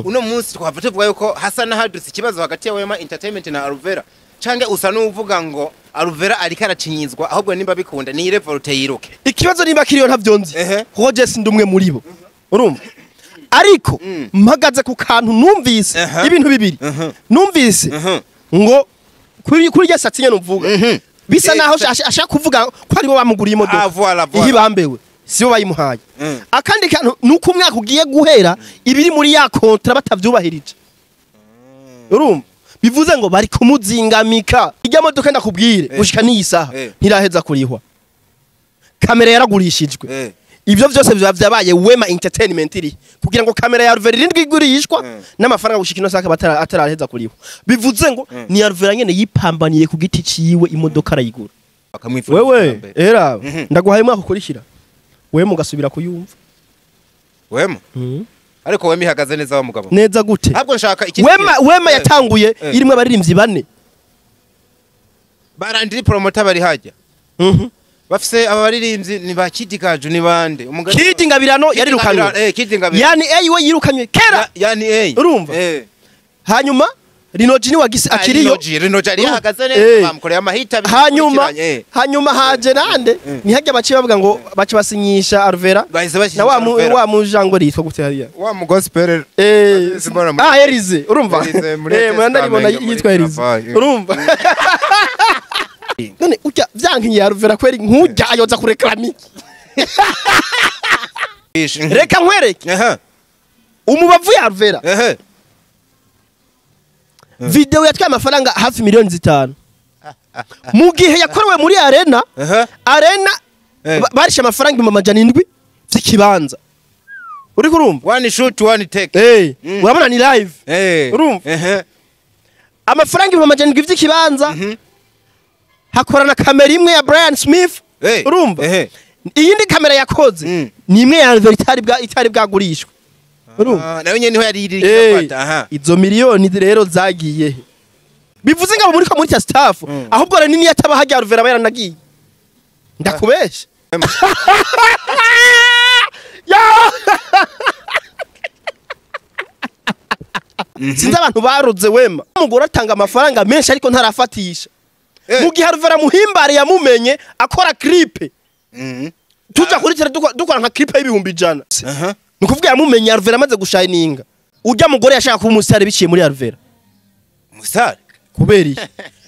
Uno munsi twava tuvuga yuko hasa n'ahadutse ikibazo hagati ya Wema Entertainment na Alvera, canke usa n'uvuga ngo Alvera ariko aracinyizwa, ahubwo nimba bikunda ni révolte yiruke. Ikibazo nimba kiriyo ntavyo nzi, kuko je sindi umwe muri bo, urumva? Ariko mpagaze ku kantu numvise, ibintu bibiri numvise ngo kuri rya satsi nyene uvuga, bisa naho ashaka kuvuga ko aribo bamuguriye imodoka. Ah, voilà, voilà. Ihibambewe sibo bayimuhaye. Akandi kantu nuko umwaka ugiye guhera ibiri muri ya contrat batavyubahirije, urumva? Bivuze ngo bari kumuzingamika irya modoka. Ndakubwire, gushika n'iyi saha ntiraheza kurihwa, kamera yaragurishijwe. Ibyo vyose biba vyabaye Wema Entertainment iri kugira ngo kamera ya Alvera irindwi igurishwa n'amafaranga gushika ino saha akaba ataraheza kurihwa. Bivuze ngo ni Alvera nyene yipambaniye ku giti ciwe, imodoka arayigura. Bakamwifuriza Wewe iterambere. era ndaguhaye umwaka ukurikira, wewe mugasubira kuyumva. Wema, ariko Wema ihagaze neza wa mugabo. Neza gute? Ahubwo nshaka ikindi Wema kintu. Wema yatanguye irimwo abaririmbyi bane. Barandiri promoter bari hajya, bafise aba baririmbyi ni ba Kidi Gaju, ni bande? Umugani Kidi Ngabirano yarirukanywe. Kidi Ngabirano. Yani we yirukanywe kera. Yani Urumva? Hanyuma Rinoji ni wagise akiriyo. Rinoji ari yahagaze neza, bamukoreye amahita Hanyuma bikurikiranye. Hanyuma haje nande? Ntihajya baciye bavuga ngo bace basinyisha Alvera Bahise basinyisha na wa mu Alvera. wa mujangwe yitwa gute hariya? Wa mu gospel. Simbona Ah, Elize, urumva? Elize muri Muranda Testament, ribona muri yitwa Elize. Travail. Urumva none ujya vyankiye Alvera kweri, nkujya ayoza kureklami? Reka nkwereke umubavu ya Alvera. Video yatwaye amafaranga hafi miliyoni 5 mu gihe yakorewe muri arena. Arena barishe amafaranga 700,000 vy'ikibanza, uriko urumva? One shoot, one take. Urabona ni live. Urumva? Ehe. Amafaranga 700,000 vy'ikibanza, hakorana kamera imwe ya Brian Smith. Urumva? Ehe. Iyindi kamera yakoze ni imwe ya Alvera itari bwagurishwe, urumva? Ah, nayo nyene niho yari iri irafata, aha. Izo miliyoni rero zagiye he? Bivuze ngo abo muri ko muri cya staff, ahubwo rero nini yataba hajya Alvera aba yaranagiye, ndakubesha ya. Sinzi abantu baroze Wema. Umugore atanga amafaranga menshi ariko ntarafatisha, mu gihe Alvera muhimbare yamumenye akora clip, tuja kuri tele dukora nka clip y'100,000. Ni ukuvuga yamumenye Alvera amaze gushininga. Ujya mugore yashaka kuba umusitari biciye muri Alvera. Musare. Kubera iki?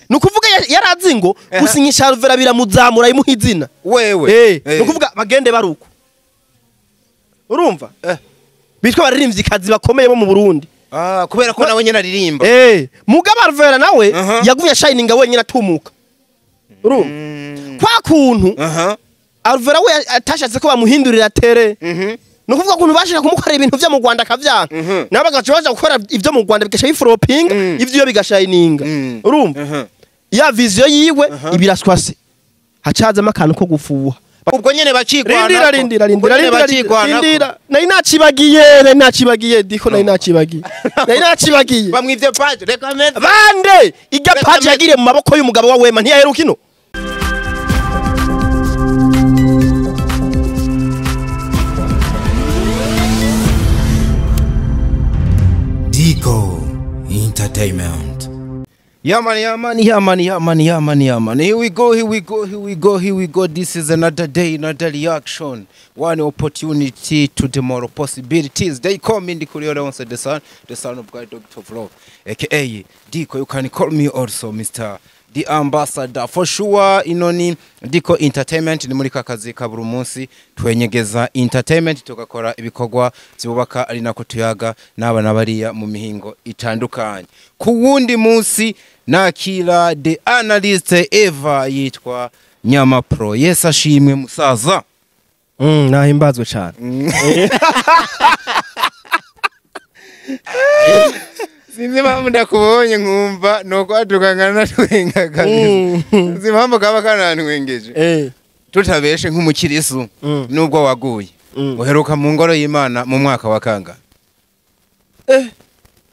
Ni ukuvuga yarazi ngo gusinyisha Alvera biramuzamura, imuha izina. Wewe. Ni ukuvuga bagende baruko, urumva? Bitwa abaririmbyi bakomeye bo mu Burundi. Ah, kubera ko nawe nyene aririmba. Mugabo Alvera nawe yagumye ashininga wenyine atumuka, urumva? Kwa kuntu Alvera we atashatse ko bamuhindurira tere, ni ukuvuga ukuntu bashaka kumukorera ibintu vyo mu Rwanda akavyanga, nabo bagaca baja gukora ivyo mu Rwanda bigasha biflopinga, ivyo bigashininga, urumva? Ya vision yiwe ibiraswase, hacazamo akantu ko gufuha. Ubwo nyene bakigwana. Rindira, rindira, rindira, Ubwo nyene rindira, bakigwanako. rindira, nari nacibagiye, nari nacibagiye diko, nari nacibagiye, nari nacibagiye. Bamwivye page, reka meze. Bande irya Reka page yagiriye mu maboko y'umugabo wa Wema, ntiyaheruka ino. Digo Entertainment. Yeah man, yeah man, yeah man, yeah man, yeah man, yeah man. Here we go, here we go, here we go, here we go. This is another day, another reaction. One opportunity to tomorrow possibilities. They call me Ndikuriyo the son of God, Doctor of Love, aka Diko. You can call me also Mr. The Ambassador. For sure, inoni Diko Entertainment ni muri kakazi ka buri munsi twenyegeza entertainment, tugakora ibikorwa byubaka ari nako tuyaga n'abana bariya mu mihingo itandukanye. Ku wundi munsi nakira the analyst Eva yitwa Nyama Pro. Yes, ashimwe musaza. Nahimbazwe cyane. Sinzi impamvu ndakubonye nkumva nuko atukangana natwenga kabisa. Sinzi impamvu kaba kanantwengeje. Tutabeshe nk'umukirisu, nubwo waguye, uheruka mu ngoro y'Imana mu mwaka wa kanga?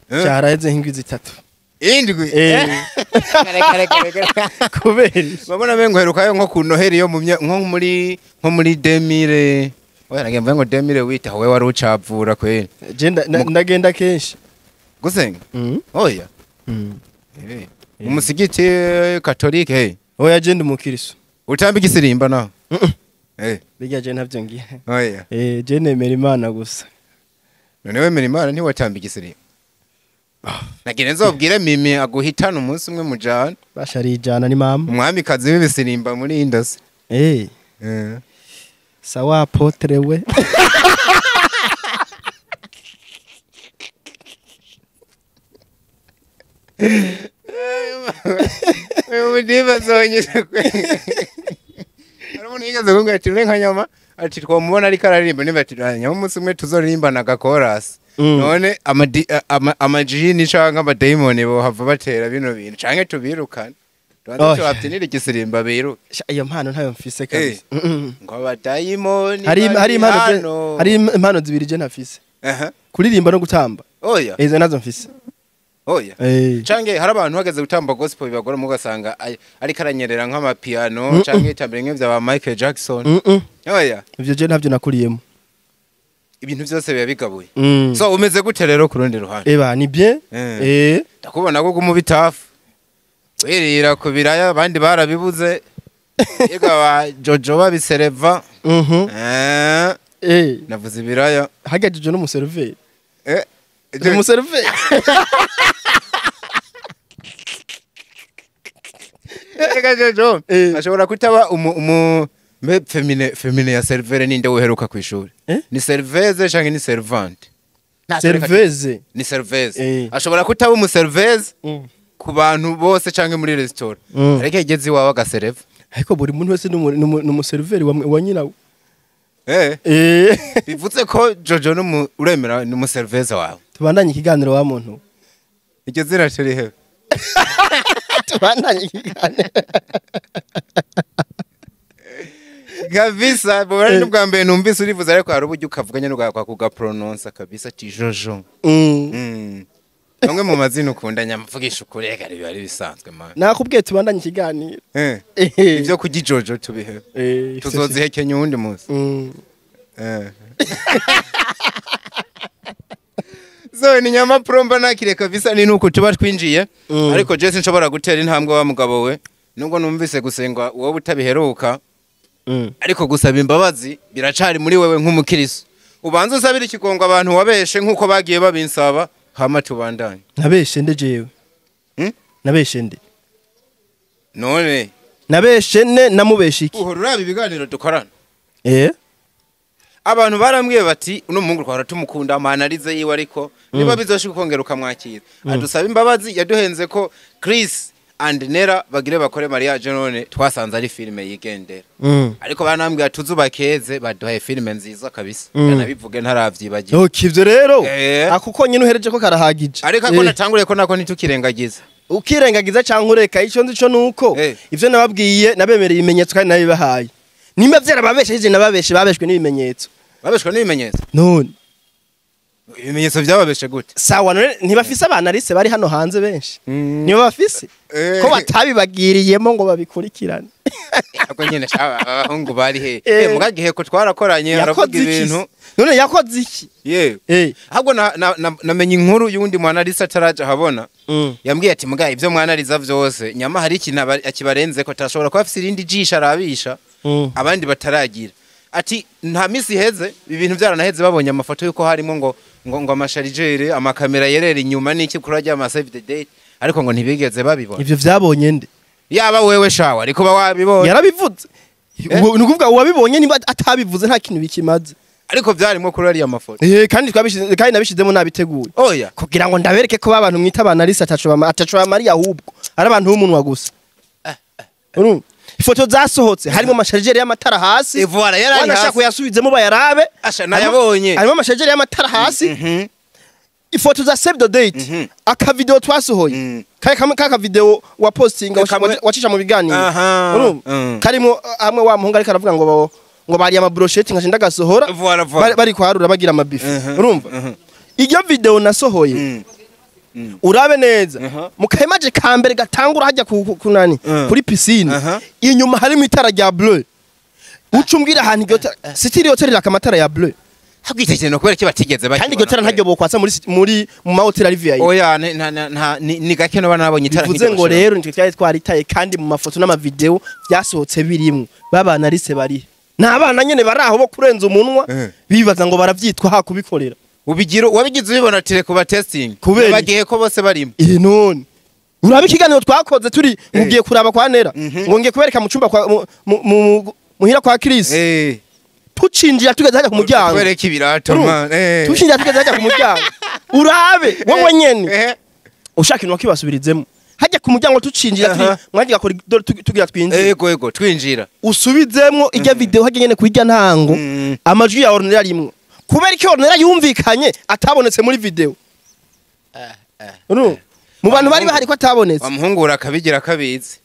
Cyaraheze nk'indwi 3. Indwi? Kare kare kare kare. Kubera iki? Babona bengo uherukayo nko ku Noheli yo mu nko muri 2000. Oya, nagiye mvuge ngo 2008 aho we wari ucavura kweli. Je ndagenda kenshi. Gusenga? Oya. Umusigiti katolike, hey? Oya, je ndi umukiristo. Utamba igisirimba naho? Eh. Bijya je ntavyo ngiye. Oya. Eh, je nemera Imana gusa. None wemera Imana ntiwatamba igisirimba? Nagira nzobwire Mimi aguhitana umunsi umwe mujana. Basharijana ni mama. Umwamikazi w'ibisirimba muri industry. Eh. Eh. Sawa apôtre we. Ubu zonyine kwe. Hari umuntu yigeze kumbwira ati ure nka nyama, ati twamubona ariko araririmba, nimba ati nyama umunsi umwe tuzoririmbana agakorasi. None amajini canke amadayimoni bohava batera bino bintu canke tubirukane, tubanze Oya. tubabyinire igisirimba biruke. Sha, iyo mpano ntayo mfise kabisa. Ngo abadayimoni Hari bari impano hano. hari impano zibiri je ntafise. Kuririmba no gutamba. Oya. Izo nazo mfise. Oya. Eh. Canke hari abantu bageze gutamba gospel bibagora, mu ugasanga ariko aranyerera nk'amapiano canke itambere nk'ivya ba Michael Jackson. Oya. Ivyo je ntavyo nakuriyemo. Ibintu byose biba bigabuye. So umeze gute rero ku rundi ruhande? Eba ni bien. Eh. Eh. Ndakubona ko guma ubitafu wirira ku biraya, abandi barabibuze, yega ba Jojo babisereva. Eh. Eh. Navuze ibiraya. Hagejeje n'umuserveur. Eh. Umuserveur. Reka Jojo Eh. ashobora kutaba umu mbe féminin ya serveur ninde uheruka kwishuri? Eh? Ni serveuse canke ni servante? Serveuse. Ni serveuse. Eh. Ashobora kutaba umuserveuse ku bantu bose canke muri restaurant, ariko igeze iwawe agasereva. Ariko buri muntu wese n'umuserveur wa nyina. Eh. Eh. Bivuze ko Jojo numu uremera ni umuserveuse wawe. Tubandanye ikiganiro wa muntu. Iryo zina turihe? Tubandanye ikiganiro. Kabisa bora n'ubwa mbere numvise urivuze, ariko hari uburyo ukavuganye n'ugakwa kugapronounce kabisa ati Jojo. Bamwe mu mazina ukunda nyamvugisha ukuri, reka biba ari bisanzwe man. Nakubwiye tubandanye ikiganiro. Eh. Eh. Ivyo kurya Jojo tubihe. Eh. Tuzozihekenya uwundi munsi. Eh. So ni nyama promba nakire kabisa, ni nuko tuba twinjiye. Ariko je sinshobora gutera intambwe wa mugabo we, nubwo numvise gusengwa wowe utabiheruka, ariko gusaba imbabazi biracari muri wewe nk'umukiristo. Ubanza usabira ikigongo abantu wabeshe nk'uko bagiye babinsaba, hama tubandanye. Nabeshe nde jewe? Hmm? Nabeshe nde? None Nabeshe ne namubeshe iki? uhora uraba ibiganiro dukorana. Eh. Abantu barambwiye bati uno muhungu twahora tumukunda amanalize yiwe, ariko niba bizoshika ukongera ukamwakira adusaba imbabazi, yaduhenze ko Chris and Nera bagire bakore mariage, none twasanze ari filime yigendera. Ariko banambwiye tuzubakeze, baduhaye filime nziza kabisa. Ndanabivuge ntaravyibagiwe. Okay, ivyo rero Eh. ako konyine uhereje ko karahagije. Ariko ako natanguriye ko nako ntitukirengagiza. Ukirengagiza cyangwa ureka, icyo nzi cyo nuko Eh. ivyo nababwiye nabemereye ibimenyetso kandi nabibahaye. Nimba vyarababesheje nababeshe, babeshwe n'ibimenyetso. Babeshwe n'ibimenyetso? None Ibimenyetso byababeshe gute? Sawa, none ntibafise abana rise bari hano hanze benshi? Nibo bafise Eh. ko batabibagiriyemo ngo babikurikirane. Ako nyene abahungu bari he? Eh. Eh, muga gihe ko twarakoranye aravuga Yakoze iki ibintu. se? None yakoze iki? Yewe. Eh. Ahubwo namenye inkuru y'uwundi mwana Lisa ataraja habona. Yambwiye ati muga ivyo mwanariza vyose nyama hari ikintu akibarenze ko atashobora kuba afise irindi jisho arabisha abandi bataragira. Ati nta misi iheze ibintu byaranaheze, babonye amafoto yuko harimo ngo amachargeur, amakamera yerera inyuma n'iki kuri ajya ama save the date, ariko ngo ntibigeze babibona. Ivyo vyabonye nde? Yaba wewe shawa ariko ba wabibonye. Yarabivuze. Eh? Ni ukuvuga uwabibonye niba atabivuze nta kintu bikimaze. Ariko vyarimo kuri ariya mafoto. Eh, kandi twabishize, kandi nabishizemo nabiteguye Oya. kugira ngo ndabereke ko abantu mwita abana Lisa ataco bamariye, ahubwo ari abantu b'umunwa gusa. Urumva ifoto zasohotse harimo amachargeur y'amatara hasi. Voilà, yarari Wanashaka hasi. kuyasubizemo bayarabe. Asha nayabonye. Harimo amachargeur y'amatara hasi. Ifoto za save the date, akavideo twasohoye, kare kamwe kaka video wa postinga wacisha mu biganiro. Urumva karimo hamwe wa muhungu ariko aravuga ngo bari ama brochette nkaje ndagasohora. Voilà, voilà. Bari kwarura bagira amabifi. Urumva iyo video nasohoye, urabe neza mu kaimaje ka mbere gatangura hajya kunani kuri piscine, inyuma harimo itara rya bleu. Uca umbwira ahantu iryo tara sitiri hoteli iraka amatara ya bleu. Habwitekerezo no kubera iki batigeze bakibona. Kandi iryo tara ntaryo bokwatsa muri mu mahoteli ari VIP. Oya, ni gake no banabonye itara. Bivuze nk'iryo ngo bashira. Rero nitwe twari twaritaye, kandi mu mafoto n'amavideo byasohotse birimwo babana rise barihe? Ni abana nyene bari aho bo kurenza umunwa, bibaza ngo baravyitwa ha kubikorera. Ubigira wabigize ubibona tire kuba testing. Kubera iki? Bagiye ko bose barimo. Eh, none uraba ikiganiro twakoze turi mugiye kuraba kwa Nera, ngo ngiye kubereka mu cumba kwa muhira kwa Chris. Tucinjira tugeze hajya ku muryango. Kwereka ibirato. Urumva? Man. Tucinjira tugeze hajya ku muryango, urabe wowe nyene. Ushaka ibintu wakibasubirizemo hajya ku muryango tucinjira turi mwagiye koridoro tugira twinjire. Ego, twinjira. Usubizemwo ijya video hajya nyene kwijya ntango. Amajwi ya Ornella arimwo. Kubera iki Ornella yumvikanye atabonetse muri video? Urumva? Mu bantu bari bahari ko atabonetse. Wamuhungura akabigira kabizi.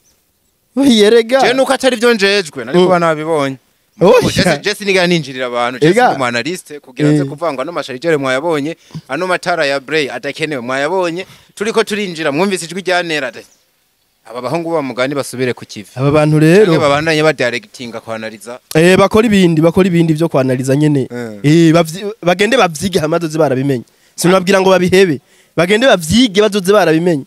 Yerega. Je nuko atari byo njejwe nari kuba nabibonye. Oya. Jesse niga ninjirira abantu, Jesse Ega. mu analyste kugira nze kuvangwa no masharijere mwayabonye, ano matara ya Bray adakenewe mwayabonye, turiko turinjira mwumvise ijwi rya Nera ati, aba bahungu ba mugani basubire ku kivi. Aba bantu Canke rero babandanye badirectinga kwanaliza. Bakora ibindi byo kwanaliza nyene. Bagende bavyige hamazoze barabimenye. Sinababwira ngo babihebe, bagende bavyige bazoze barabimenye.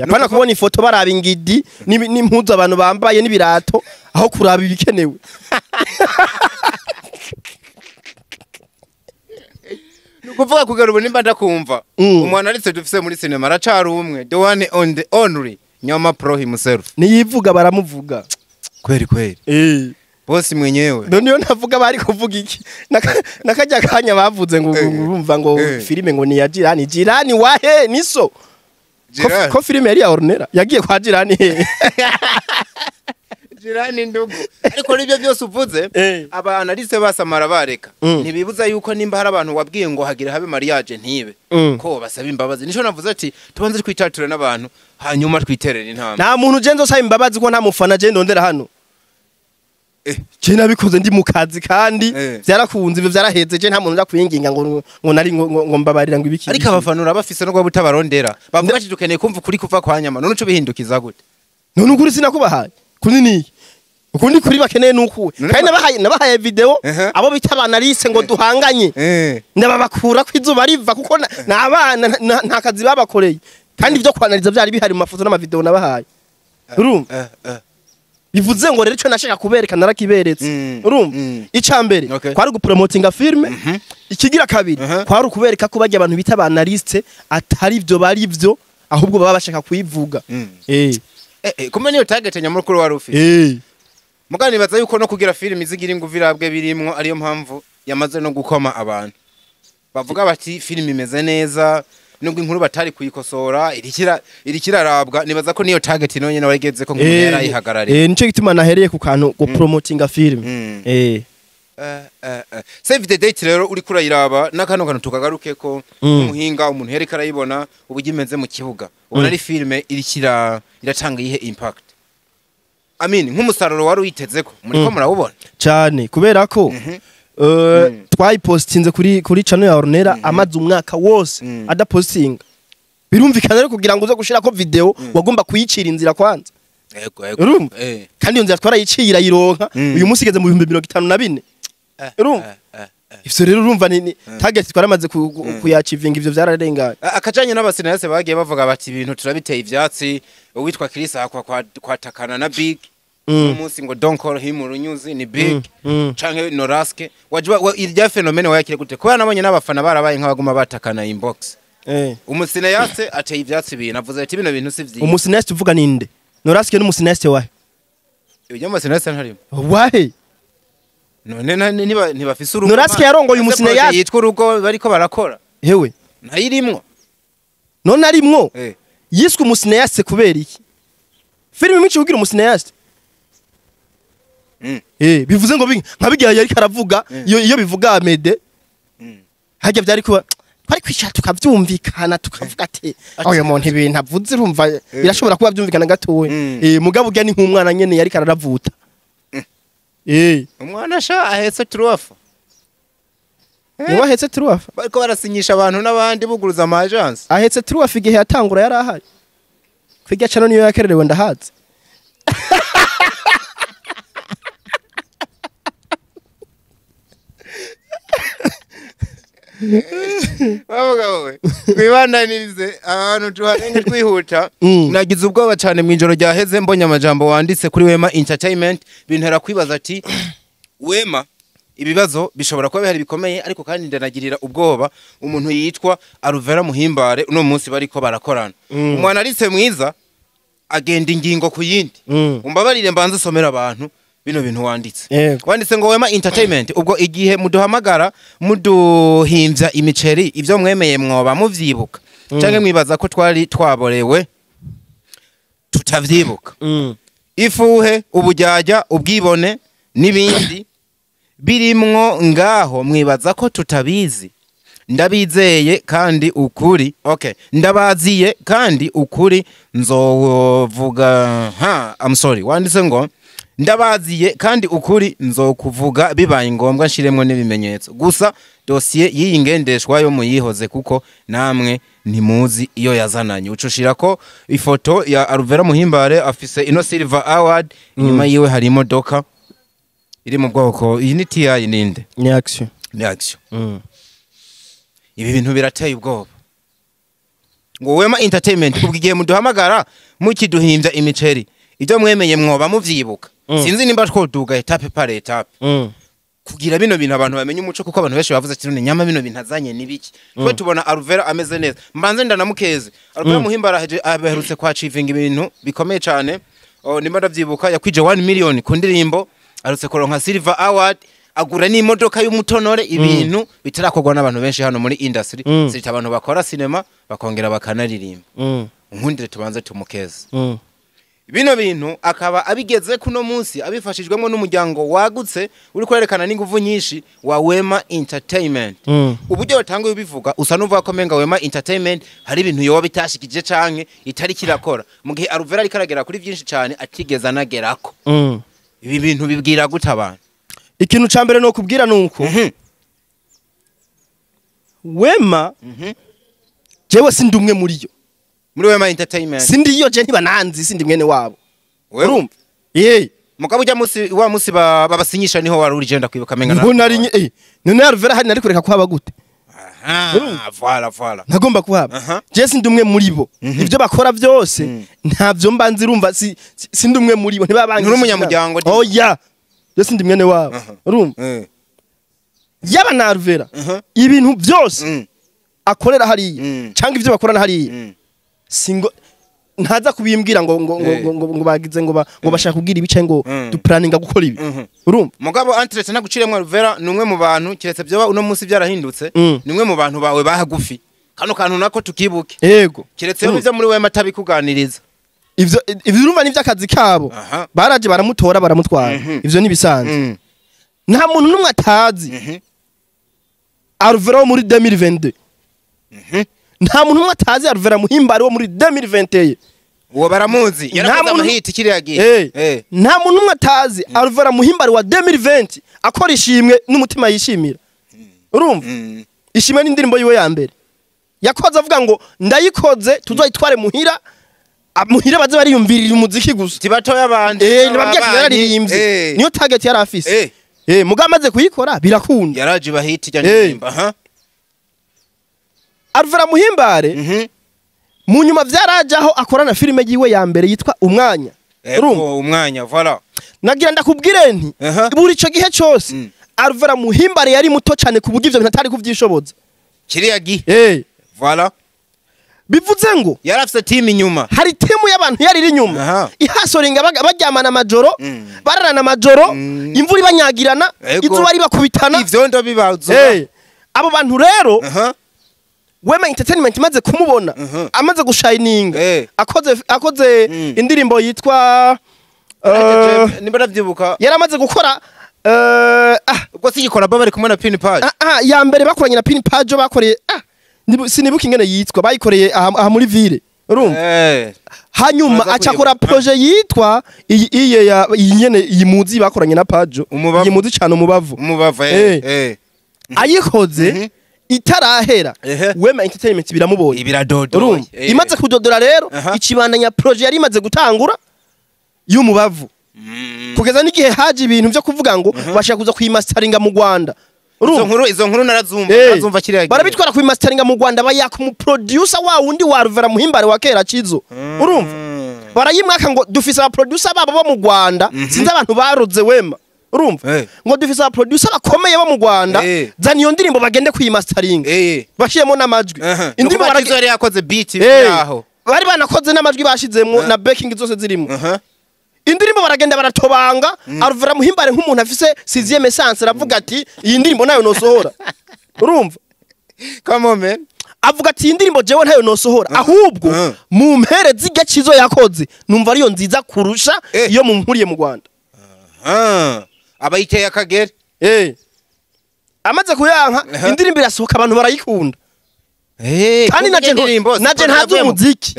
Apana kubona ifoto baraba ingidi n'impuzu abantu bambaye n'ibirato aho kuraba ibikenewe. Ni ukuvuga kugera ubu nimba ndakumva, umu analyste dufise muri cinema aracari umwe, the one on the only Nyama Pro himself. Niyivuga baramuvuga. Kweri kweri. Bosi mwenyewe. None iyo ntavuga bari kuvuga iki? Nakajya kanya bavuze ngo urumva ngo filime ngo ni ya Jirani. Jirani wahe niso? Ko, Jirani. ko filime yari ya Ornella yagiye kwa Jirani he? Jirani ndugu. Ariko nibyo byose uvuze, aba analyste basamara bareka. Ntibibuza yuko nimba hari abantu wabwiye ngo hagira habe mariage ntibe, ko basaba imbabazi. Nico navuze ati tubanze twitature n'abantu hanyuma twiterere intambwe. Nta muntu je nzosaba imbabazi ko nta mufana je ndondera hano. Je nabikoze ndi mu kazi kandi byarakunze, ivyo byaraheze. Je nta muntu nza kwinginga ngo nari ngo mbabarira ngo ibiki. Ariko abafana urabafise no butabarondera. Bavuga ati dukeneye kumva ukuri kuva kwa Nyama. None uco bihindukiza gute? None ukuri sinakubahaye kuri niki? Ukundi kuri bakeneye nukuwe? Kandi nabahaye video abo bita abanalise ngo duhanganye. Ndababakura ko izuba riva kuko ni abana nta kazi babakoreye, kandi ibyo kwanaliza byari bihari mu mafoto n'amavideo nabahaye, urumva? Bivuze ngo rero icyo nashaka kubereka narakiberetse. Urumva? Icya mbere kwari gupromotinga filme. Ikigira kabiri kwari ukubereka ko bajya abantu bita abanaliste atari ibyo bari byo, ahubwo baba bashaka kuyivuga. Kumbe niyo target nyamukuru wari ufite. Mugani nibaza yuko no kugira filime izigira inguvu irabwe birimwo, ariyo mpamvu yamaze no gukoma abantu. Bavuga bati filime imeze neza nubwo inkuru batari kuyikosora, irikira irarabwa. Nibaza ko niyo target no nyene wayigeze ko nk'umuntu yarayihagarariye. Nico gituma nahereye ku kantu gupromotinga filme. Save the date rero uriko urayiraba n'akano kantu tukagaruke ko umuhinga umuntu yereka arayibona uburyo imeze mu kibuga, ubona ari filime irikira iratanga iyihe impact? I mean, nk'umusaruro wari uyiteze ko muriko murawubona? Cyane, kubera ko twayipostinze kuri channel ya Ornella amaze umwaka wose adapostinga. Birumvikana rero kugira ngo uze gushirako video wagomba kuyicira inzira kwanza. Ego. Urumva? Kandi iyo nzira twarayiciye irayironka. Uyu munsi igeze mu 54,000. Urumva? Ivyo rero urumva ni target twaramaze kuyachivinga, ivyo vyararenganye. Akajanye n'abasinayase bagiye bavuga bati ibintu turabiteye ivyatsi, uwitwa Chris akwa kwatakana na Big umunsi ngo don't call him urunyuzi ni Big canke Noraske wajua irya phénomène wayakire gute? Kubera nabonye n'abafana barabaye nk'abaguma batakana inbox. Umusinayase ateye ivyatsi ibintu avuze ati bino bintu si vyiza. Umusineste uvuga ninde? Noraske n'umusineste wahe? Ibyo umusinayase ntarimo. Wahe? None ntibafise urugo. Noraske yarongoye Ese umusinayase. projet yitwa urugo bariko barakora Hewe. ntayirimwo. None arimwo? Yiswe umusineyase kubera iki? Filime myinshi kugira umusineyase. Bivuze ngo nka bigiye yariko aravuga iyo bivuga Amede hajya byari kuba twari kwicara tukavyumvikana tukavuga ati oyo muntu ibintu avuze urumva birashobora kuba byumvikana gatoya. Mugabo urya ni nk'umwana nyene yariko araravuta. Umwana sha ahetse turuwafu. Niwe ahetse turuwafa. Bariko barasinyisha abantu n'abandi buguruza ama agence. Ahetse turuwafa igihe yatangura yari ahari. Kwiga cano niyo yakererewe ndahazi. Bavuga wowe twibandanirize ahantu tuharenge twihuta. Nagize ubwoba cyane mu ijoro ryaheze mbonye amajambo wanditse kuri Wema Entertainment, bintera kwibaza ati Wema ibibazo bishobora kuba bihari bikomeye, ariko kandi ndanagirira ubwoba umuntu yitwa Alvera Muhimbare uno munsi bariko barakorana. Umwana arise mwiza agenda ingingo ku yindi. Umbabarire mbanze usomera abantu bino bintu wanditse. Yego. Wanditse ngo Wema Entertainment, ubwo igihe muduhamagara muduhimbya imiceri, ibyo mwemeye mwoba muvyibuka canke mwibaza ko twari twaborewe tutavyibuka? Ifuhe, ubujyajya, ubwibone n'ibindi birimwo ngaho mwibaza ko tutabizi? Ndabizeye kandi ukuri, okay, ndabaziye kandi ukuri nzovuga. Ha, I'm sorry, wanditse ngo ndabaziye kandi ukuri nzokuvuga, bibaye ngombwa nshiremwo n'ibimenyetso. Gusa dosiye y'iyi ngendeshwa yo muyihoze, kuko namwe ntimuzi iyo yazananye. Ucushira ko ifoto ya Alvera Muhimbare afise ino Silver Award, inyuma yiwe hari imodoka iri mu bwoko, iyi ni TI ninde? Ni action. Ni action. Ibi bintu birateye ubwoba. Ngo Wema Entertainment, ubwo igihe muduhamagara mukiduhimbya imiceri, ibyo mwemeye mwoba muvyibuka? Sinzi nimba twoduga étape par étape kugira bino bintu abantu bamenye umuco, kuko abantu benshi bavuze ati none nyama bino bintu azanye nibiki? Twe tubona Alvera ameze neza. Mbanze ndanamukeze Alvera Muhimbara, aherutse kwa achieving ibintu bikomeye cyane. Oh, nimba ndavyibuka yakwije 1 million ku ndirimbo, aherutse kuronka Silver Award, agura n'imodoka y'umutonore, ibintu bitarakorwa n'abantu benshi hano muri industry, sita abantu bakora cinema bakongera bakanaririmba. Nkundire tubanze tumukeze. Bino bintu akaba abigeze kuno munsi abifashijwemo n'umuryango wagutse uri kwerekana n'inguvu nyinshi wa Wema Entertainment. Uburyo batanga ubivuga usa n'uvuga ko menga Wema Entertainment hari ibintu yoba bitashikije canke itari kirakora, mu gihe Alvera ariko aragera kuri byinshi cyane atigeze anagerako. Ibi bintu bibwira gute abantu? Ikintu ca mbere no kubwira nuko Wema, jewe sindi umwe muri yo. Muri Wema Entertainment? Sindi iyo, je ntibananzi, sindi mwene wabo. Wewe? Urumva, eh. Mugabo ujya musi wa musi babasinyisha niho wari uri, je ndakwibuka menga. Niho nari none Alvera hari nari kureka kuhaba gute? Aha, voilà, voilà. Ntagomba kuhaba. Je sindi umwe muri bo. Ivyo bakora byose ntavyo mba nzi, urumva, sindi umwe muri bo, ntibabangi. Nturi umunyamuryango? Oya, je sindi mwene wabo. Urumva, yaba na Alvera, ibintu byose akorera hariya cyangwa ivyo bakorana hariya, singo ntaza kubimbwira ngo ngo bagize ngo bashaka kubwira ibice ngo duplaninga gukora ibi. Urumva? Mugabo entrete naguciremwo, Alvera ni umwe mu bantu, kiretse byoba uno munsi byarahindutse, ni umwe mu bantu bawe bahagufi. Kano kantu nako tukibuke. Yego. Kiretse yo ivyo muri Wema atabikuganiriza. Ivyo urumva ni ivy'akazi kabo. Baraje baramutora, baramutwara. Ivyo ni bisanzwe. Nta muntu n'umwe atazi Alvera wo muri 2022. Nta muntu n'umwe atazi Alvera Muhimbare wo muri 2021. Uwo baramuzi, yarakoze amahiti kiriya gihe. Nta muntu n'umwe atazi Alvera Muhimbare wa 2020 akora ishimwe n'umutima yishimira. Urumva, ishimwe n'indirimbo yiwe ya mbere yakoze avuga ngo ndayikoze tuzoyitware muhira, muhira baze bariyumvirira umuziki gusa. Tibatoya abandi. Nibabwiye ati yararirimbye. Niyo target yari afise. Mugabo amaze kuyikora birakunda. Yaraje bahiti ijya ndirimbo, aha. Alvera Muhimbare, mu nyuma vyaraje aho akorana filime yiwe ya mbere yitwa Umwanya. Urumva? Ego, Umwanya, voilà. Nagira ndakubwire nti buri ico gihe cose Alvera Muhimbare yari muto cane ku buryo ivyo bintu atari kuvyishoboza. Kiriya gihe. Voilà. Bivuze ngo yari afise team inyuma. Hari timu y'abantu yari iri inyuma ihasoringa, baryamana amajoro, bararana amajoro, imvura ibanyagirana, izuba ribakubitana. Ivyondo bibazo. Abo bantu rero, Wema Entertainment imaze kumubona amaze gushininga, akoze indirimbo yitwa Nimba ndavyibuka, yaramaze gukora ah, ubwo sigikora baba bari kumwe na Pin Page. Ah, ah, ya mbere bakoranye na Pin Page bakoreye, ah, sinibuka ingene yitwa, bayikoreye aha muri ville, urumva? Hanyuma Uraza acakora kuyibuka. projet yitwa iyi iye ya iyi nyene, iyi muzi bakoranye na Pajo. Umubavu. Iyi muzi cyane, Umubavu. Umubavu. Ayikoze itarahera, Wema Entertainment biramubonye. Ibiradodo. Urumva, imaze kudodora rero, ikibandanya projet yari imaze gutangura y'Umubavu, kugeza n'igihe haje ibintu byo kuvuga ngo bashaka kuza kuyimastaringa mu Rwanda. Izo nkuru, izo nkuru narazumva, narazumva kiriya gihe. Barabitwara ku masteringa mu Rwanda, bayaka umu producer wa wundi wa Ruvera Muhimbare wa kera Cizo, urumva? Barayimwaka ngo dufise aba producer babo bo mu Rwanda. Sinzi abantu baroze Wema, urumva? Ngo dufise aba producer bakomeye bo mu Rwanda, zana iyo ndirimbo bagende kuyimasteringa, bashiremo n'amajwi. Indirimbo yari yakoze beat yaho. Bari banakoze n'amajwi, bashizemwo na backing zose zirimo. Indirimbo baragenda baratobanga. Alvera Muhimbare nk'umuntu afise sixième sens aravuga ati: "Iyi ndirimbo nayo nosohora." Urumva? Come on, man. Avuga ati: "Iyi ndirimbo jewe ntayo nosohora, ahubwo mu mpere z'igacizo yakoze numva ariyo nziza kurusha iyo munkuriye mu Rwanda." Abayiteye akagere. Amaze kuyanka, indirimbo irasohoka, abantu barayikunda. Kandi kuko indirimbo naje siko ntazi yavuyemo. umuziki.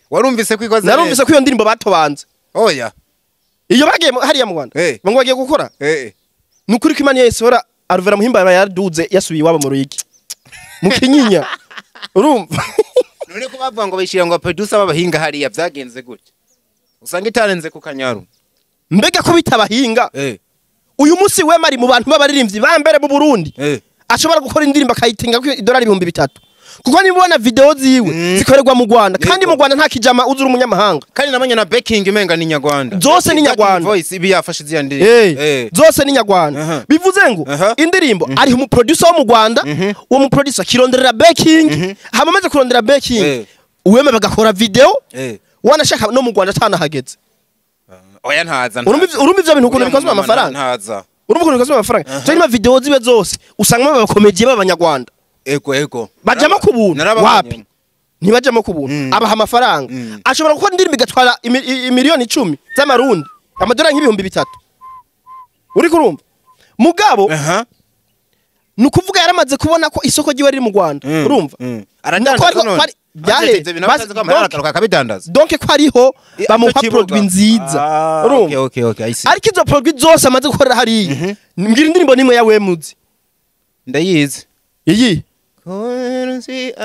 Warumvise ko ikoze Narumvise neza. ko iyo ndirimbo batobanze. Oya. Iyo bagiye hariya mu Rwanda ngo bagiye gukora, ni ukuri ko Imana yayisohora, Alvera Muhimbare yaraduze, yasubiye iwabo mu Ruyigi mu Kinyinya, urumva? None ko bavuga ngo bayishira ngo producer b'abahinga hariya, vyagenze gutya usanga itarenze ku Kanyaru? Mbega ko bitabahinga, uyu munsi Wema ari mu bantu b'abaririmbyi ba mbere mu Burundi ashobora gukora indirimbo akayitinga ku idolari 3000, kuko niba ubona video ziwe zikorerwa mu Rwanda, kandi mu Rwanda nta kijama uzura umunyamahanga. Kandi nabonye na backing imenga ni nyarwanda. Zose ni nyarwanda. Voice ibi yafashe ziya ndirimbo. Zose ni nyarwanda. Bivuze ngo indirimbo ariho umu producer wo mu Rwanda, uwo mu producer akironderera backing, hama amaze kurondera backing, Wema bagakora video, wanashaka no mu Rwanda atanahageze. Oya, ntaza. Urumva ivyo bintu ukuntu Uriya bikozwe mumama amafaranga? Ntaza. Urumva ukuntu bikozwe amafaranga? Cyangwa video zibe zose usanga abakomediye b'abanyarwanda Ego, ego. bajamo ku buntu. Narababonye. Wapi, ntibajamo ku buntu. Abaha amafaranga. Ashobora gukora indirimbo igatwara 10 miliyoni z'amarundi, amadolari nk'3000, uri kurumva mugabo? Ni ukuvuga yaramaze kubona ko isoko ryiwe riri mu Rwanda, urumva? Aradandaza none. Byahe Aragaruka akabidandaza. Donc ko ariho bamuha Icyo kibuga. produit nziza, urumva? Okay, I see. Ariko izo produit zose amaze gukorera hariya, mbwira indirimbo nimwe ya Wemuzi. Ndayizi. Iyi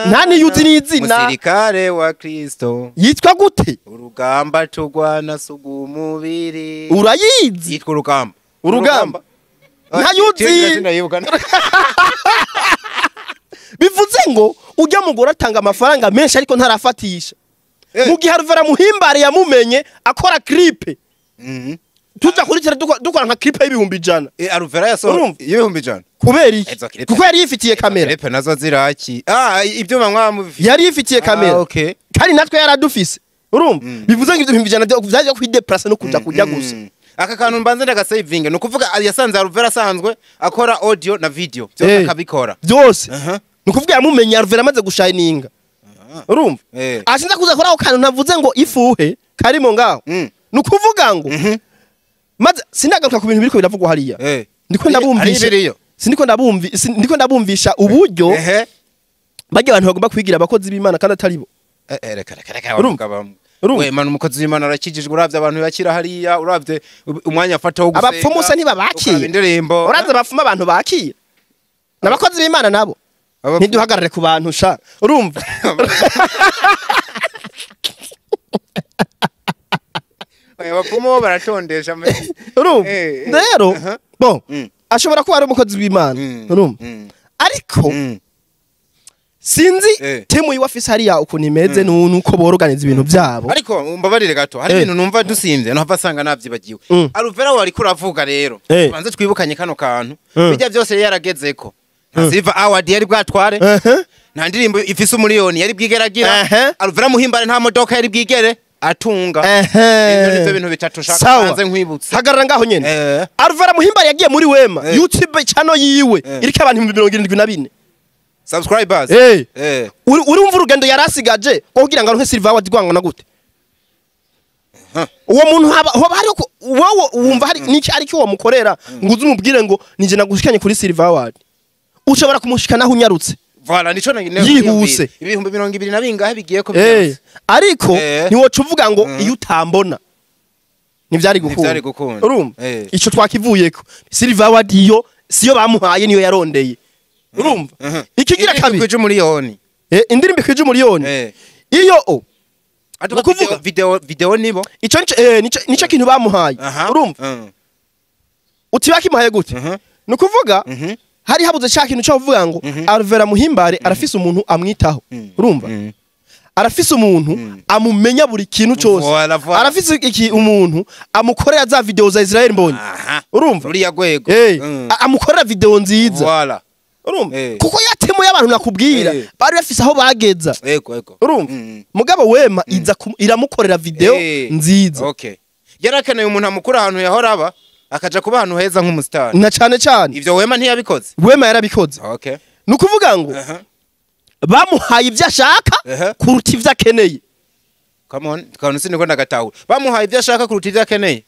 nta niyo uzi n'izina. Musirikare wa Kristo. Yitwa gute? Urugamba tugwana sugu umubiri. Urayizi? Yitwa Urugamba. Urugamba ntayuzi. Ndayibuka. Bivuze ngo ujya mugore atanga amafaranga menshi ariko ntarafatisha, mu gihe Alvera Muhimbare yamumenye akora clip, tuja kuri tele dukora nka clip y'100,000. Alvera yasohoye Urumva? y'100,000. Kubera iki? Izo clip. Kuko yari yifitiye kamera. Clip nazo ziraki. Ah, ibyuma mwamubifitiye. Yari yifitiye kamera. Kandi natwe yaradufise, urumva? Bivuze ngo ivyo 100,000 vyaje kwideplasa no kuja kurya gusa. Aka kantu mbanze ndagasavinga, ni ukuvuga yasanze Alvera asanzwe akora audio na video byose, akabikora. Byose. Ni ukuvuga yamumenye Alvera amaze gushininga, urumva? Ashinza kuza kuri ako kantu ntavuze ngo ifuhe karimo ngaho. Ni ukuvuga ngo maze sinagaruka ku bintu biriko biravugwa hariya, ndiko ndabumvisha. Ari biriyo. Ndiko ndabumvisha uburyo bajya abantu bagomba kwigira abakozi b'Imana kandi atari bo. Reka, reka, reka. Urumva? Urumva. Urumva? We man, umukozi w'Imana arakijijwe, uravye abantu bakira hariya, uravye umwanya afata wo gusenga. Abapfumu se ntibabakira? Ukaraba indirimbo. Uraza abapfumu abantu bakira n'abakozi b'Imana nabo. Ntiduhagarare ku bantu sha, urumva? Oya, abapfumu bo baratondesha Urumva? Rero bon, ashobora kuba ari umukozi w'Imana, urumva? Ariko sinzi timu yiwe afise hariya ukuntu imeze nuko boroganiza ibintu byabo. Ariko mbabarire gato, hari ibintu numva dusimvye no asanga navyibagiwe. Alvera wari kuravuga rero, banze twibukanye kano kantu. Bijya byose yari yaragezeko, nta Silver Award yari bwatware, nta ndirimbo ifise umuriyoni yari bwigeragira. Alvera Muhimbare nta modoka yari bwigere atunga. Ibyo nivyo bintu bitatu nshaka Sawa. banze nkwibutse. Hagarara ngaho nyene. Alvera Muhimbare yagiye muri Wema, YouTube channel yiwe iriko abantu 74,000 subscribers. Urumva urugendo yarasigaje rwo kugira ngo aronke Silver Award rwangana gute? Uwo muntu haba hoba hari wowe wumva hari niki ariko uwo mukorera ngo uze umubwire ngo nije nagushikanye kuri Silver Award? Ushobora kumushikanaho unyarutse. Voilà, nico na Yihuse. 20,000 na bingahe bigiye ko Eh, ariko ntiwoca uvuga ngo iyo utambona ntivyari gukunda. Ntivyari gukunda. Urumva? Eh. Ico twakivuyeko. Silver Award iyo siyo bamuhaye, niyo yarondeye, urumva? Ikigira kabiri, kwije umuriyoni. Indirimbo ikwije umuriyoni, iyo o Atuka Nukuvuga- video nibo. Ico nico, nico kintu bamuhaye, urumva? Uti bakimuhaye gute? Ni ukuvuga Hari habuze cya kintu cyo kuvuga ngo Alvera Muhimbare arafise umuntu amwitaho, urumva, arafise umuntu amumenya buri kintu cyose, Voilà, voilà. arafise iki umuntu amukorera za video za Israel Mbonyi, urumva, ruriya rwego. Amukorera video nziza, Voilà. urumva, kuko yatemu y'abantu nakubwira bari bafise aho bageza, Ego, ego. urumva. Mugabo Wema iza iramukorera video nziza. Okay. Yarakeneye umuntu amukura ahantu yahora aba akaja kuba ahantu heza nk'umusitari. Na cane cane. Ivyo Wema ntiyabikoze. Wema yarabikoze. Okay. Ni ukuvuga ngo bamuhaye ibyo ashaka kuruta ibyo akeneye. Come on, kantu siniko ndagatahura. Bamuhaye ivyo ashaka kuruta ivyo akeneye.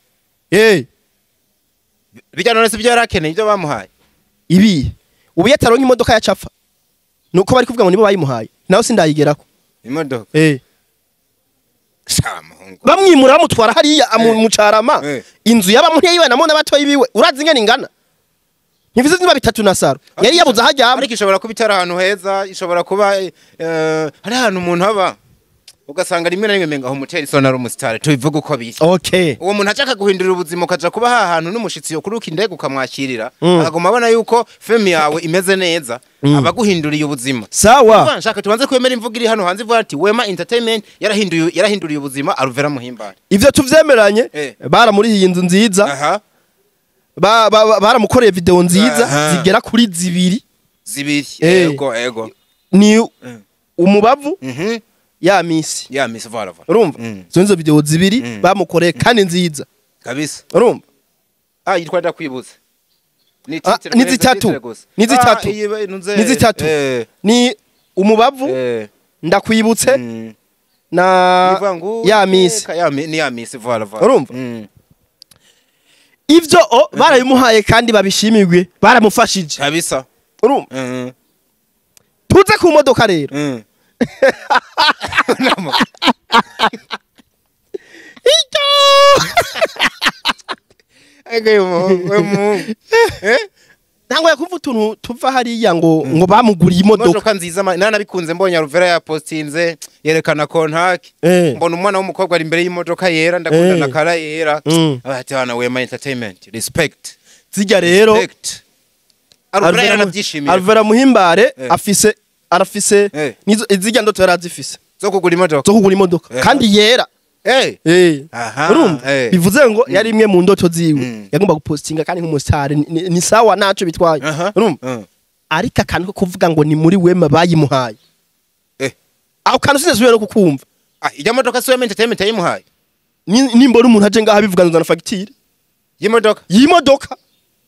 Bijya none si ibyo yarakeneye ibyo bamuhaye. Ibi ubu yataronka imodoka ya capfa, nuko bari kuvuga ngo nibo bayimuhaye, nawe sindayigerako. Imodoka. Sha muhungu. Bamwimura bamutwara hariya mu Carama, inzu yabamo ntiyibanamo n'abatoyi biwe. Urazi ingene ingana? Ntibize niba bitatu na saro yari yabuze aho aryama. Ariko ishobora kuba itari ahantu heza, ishobora kuba hari ahantu umuntu aba ugasanga rimwe na rimwe menga aho umutera isoni ari umusitari, tubivuga uko biri. Uwo muntu ashaka guhindurira ubuzima ukaja kuba ha hantu n'umushitsi yo kuruka indege ukamwakirira, akaguma abona yuko fame yawe imeze neza, aba aguhinduriye ubuzima. Sawa. Kuva nshaka tubanze kwemera imvugo iri hano hanze ivuga ati Wema Entertainment yarahinduriye ubuzima Alvera Muhimbare. Ivyo tuvyemeranye. Baramurihiye inzu nziza, baramukoreye video nziza zigera kuri zibiri. Zibiri. Ego, ego. Ni umubavu, ya misi. Ya misi, voilà, voilà. Urumva, izo nizo video zibiri bamukoreye kandi nziza. Kabisa. Urumva. Ah, yitwa ndakwibutsa. Ni Ah, titre ni kurenza zitatu. titre gusa. Ni zitatu. Ah, iyi Ni zitatu. Ni umubavu, ndakwibutse, na Ivuga ngo ya misi. Ni ya misi, voilà, voilà. Urumva? Ivyo o barabimuhaye kandi babishimirwe, baramufashije. Kabisa. Urumva. Tuze ku modoka rero. Nama. Icyo Ego yo muhungu, we muhungu. Ntabwo yakumva utuntu tuva hariya ngo bamuguriye imodoka. Imodoka nziza, nanabikunze mbonye Alvera yapostinze yerekana contact. Mbona umwana w'umukobwa ari imbere y'imodoka yera, ndakunda na kara yera. Ati bana Wema Entertainment, respect. Zijya rero Respect. Alvera yaranabyishimiye. Alvera Muhimbare afise, arafise nizo zijya ndoto yarazifise zo kugura imodoka. Zo kugura imodoka kandi yera. Urumva, bivuze ngo yari imwe mu ndoto ziwe, yagomba gupostinga kandi nk'umusitari ni sawa, naco bitwaye. Urumva, ariko akantu ko kuvuga ngo ni muri Wema bayimuhaye, ako kantu sinasubira no kukumva. Ah, ijya modoka si Wema Entertainment yayimuhaye? Nimbona umuntu aje ngaho abivuga, nzana fagitire y'imodoka. Y'imodoka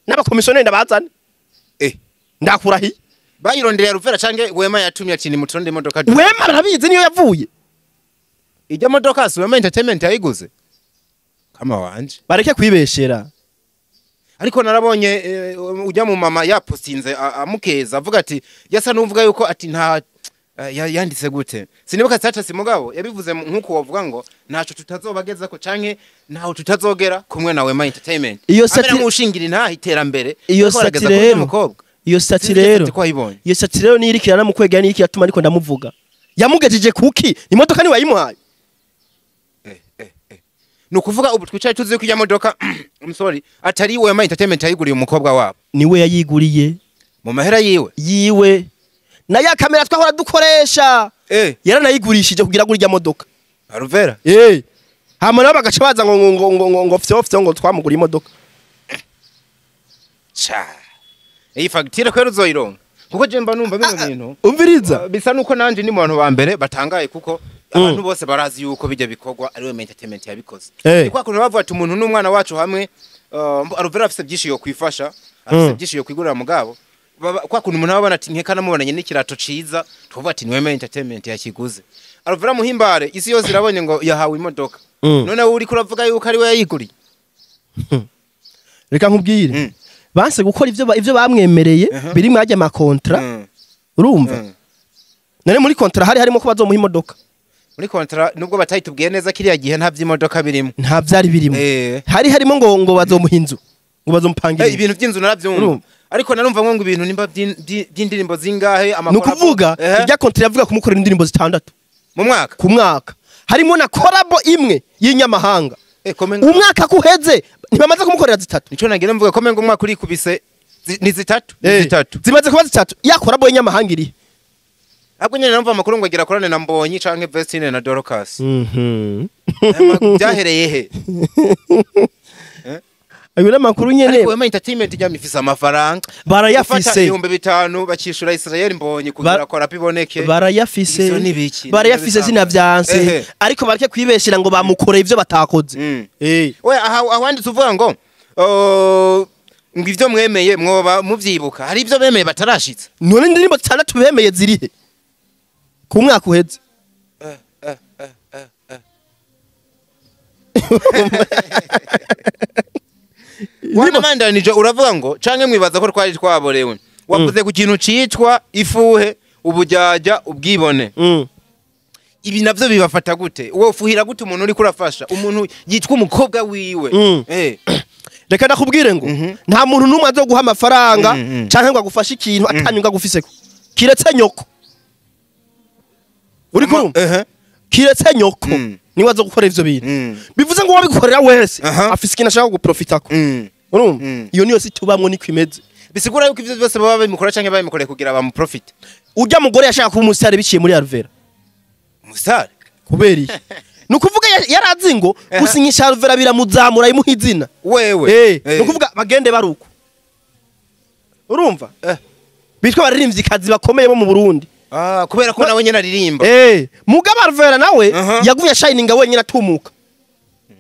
n'abakomisiyoneri ndabazane. Ndakurahiye. Bayirondereye Alvera canke Wema yatumye ati nimutonde imodoka? Wema arabizi niyo yavuye. Ijya modoka si Wema Entertainment yayiguze kama wanje? Bareke kwibeshera. Ariko narabonye ujya mu mama yapostinze amukeza avuga ati yasa n'uvuga yuko ati nta yanditse gute sinibuka status, mugabo yabivuze nkuko wavuga ngo ntaco tutazobageza ko canke ntaho tutazogera kumwe na Wema Entertainment. Iyo Amera nk'ushingira intaha iterambere Iyo ariko sati arageza kuri uyu rero, mukobwa. iyo sati Sinzi rero, ko wayibonye. iyo sati rero niyo iriko iranamukwegera, niyo iriko iratuma ariko ndamuvuga. Yamugejeje kuki? Imodoka niwe yayimuhaye. Ni ukuvuga ubu twicaye tuzi ko ijya modoka, I'm sorry, atari Wema Entertainment yayiguriye umukobwa wabo? Niwe yayiguriye. Mu mahera yiwe? Yiwe, na ya kamera twahora dukoresha yaranayigurishije kugira ngo irya modoka. Alvera. Hama nabo bagaca baza ngo fyo fyo ngo twamuguriye imodoka. Cha, iyi fagitire kwera uzoyironka, kuko je mba numva bino bintu Umviriza. Bisa nuko nanje ni mu bantu ba mbere batangaye, kuko abantu bose barazi yuko bijya bikorwa ari Wema Entertainment yabikoze. Ni kwa kuntu bavuga ati umuntu n'umwana wacu hamwe, Alvera afise byinshi yo kwifasha, afise byinshi yo kwigurira, mugabo kwa kuntu umuntu abona ati nkeka namubonanye n'ikirato ciza, tuvuga ati ni Wema Entertainment yakiguze. Alvera Muhimbare isi yose irabonye ngo yahawe imodoka. None wowe uriko uravuga yuko ari we yayiguriye? Reka nkubwire. Banse gukora ivyo bamwemereye biri mwajya ama contrat. Urumva, none muri contrat hari harimo ko bazomuha imodoka? Muri contrat, nubwo batayitubwiye neza kiriya gihe, nta vy'imodoka birimo. Nta vyari birimo. Hari harimo ngo bazomuha inzu, ngo bazomupangira inzu. Ibintu by'inzu naravyumva. Urumva? Ariko narumva ngo ibintu nimba by'indirimbo zingahe Ni amakora. ukuvuga irya contrat yavuga kumukorera indirimbo zitandatu mu mwaka. Ku mwaka, harimo na collabo imwe y'inyamahanga. Komenga Umwaka kuheze ntibamaze kumukorera zitatu. Nico nagira mvuga, komenga umwaka urikubise. Ni zitatu, ni zitatu. Zimaze kuba zitatu. Ya collabo y'inyamahanga iri. Ahubwo nyene numva amakuru ngo agira akorane na Mbonyi canke Vestine na Dorcas. Byahereye he? Ayo n'amakuru nyene. Ariko Wema Entertainment ijya ifise amafaranga. Gufata Barayafise. 5000 bakishura Israel Mbonyi kugira collabo iboneke. Barayafise. Ivyo ni biki? Barayafise, Nivyo sinavyanse. Ariko bareke kwibeshera ngo bamukoreye ivyo batakoze. We aha awanditse uvuga ngo oh, ngo ivyo mwemeye mwoba muvyibuka, hari ivyo bemeye batarashitsa. None indirimbo zitandatu bemeye zirihe ku mwaka uheze? Wanamandanije uravuga ngo canke mwibaza ko twari twaborewe, wavuze ku kintu citwa ifuhe, ubujyajya, ubwibone. Ibi navyo bibafata gute? Wofuhira gute umuntu uriko urafasha, umuntu yitwa umukobwa wiwe? Reka ndakubwire ngo nta muntu n'umwe azoguha amafaranga canke ngo agufashe ikintu atanyunga agufiseko, kiretse nyoko. Uri kurumva? Ehe. Kiretse nyoko niwe azo gukora ivyo bintu. Bivuze ngo uwabikorera wese afise ikintu ashaka guprofitako. Urumva? Iyo niyo si tubamwo, niko imeze. Bisigura yuko ivyo byose baba babimukora canke babimukoreye kugira bamuprofite. Urya mugore yashaka kuba umusitari biciye muri Alvera. Umusitari? Kubera iki? Ni ukuvuga yarazi ngo gusinyisha Alvera biramuzamura, imuha izina. Wewe? Ni ukuvuga bagende baruko, urumva? Bitwa abaririmbyi bakomeye bo mu Burundi. Ah, kubera ko nawe nyene aririmba. Mugabo Alvera nawe yagumye ashininga wenyine atumuka,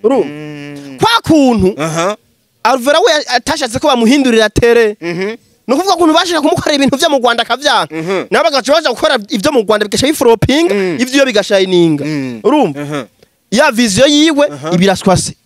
urumva? Kwa kuntu Alvera we atashatse ko bamuhindurira tere. Ni ukuvuga ukuntu bashaka kumukorera ibintu vyo mu Rwanda akavyanga, nabo bagaca baja gukora ivyo mu Rwanda bigasha biflopinga, ivyo bigashininga. Urumva? Ya vision yiwe ibiraswase,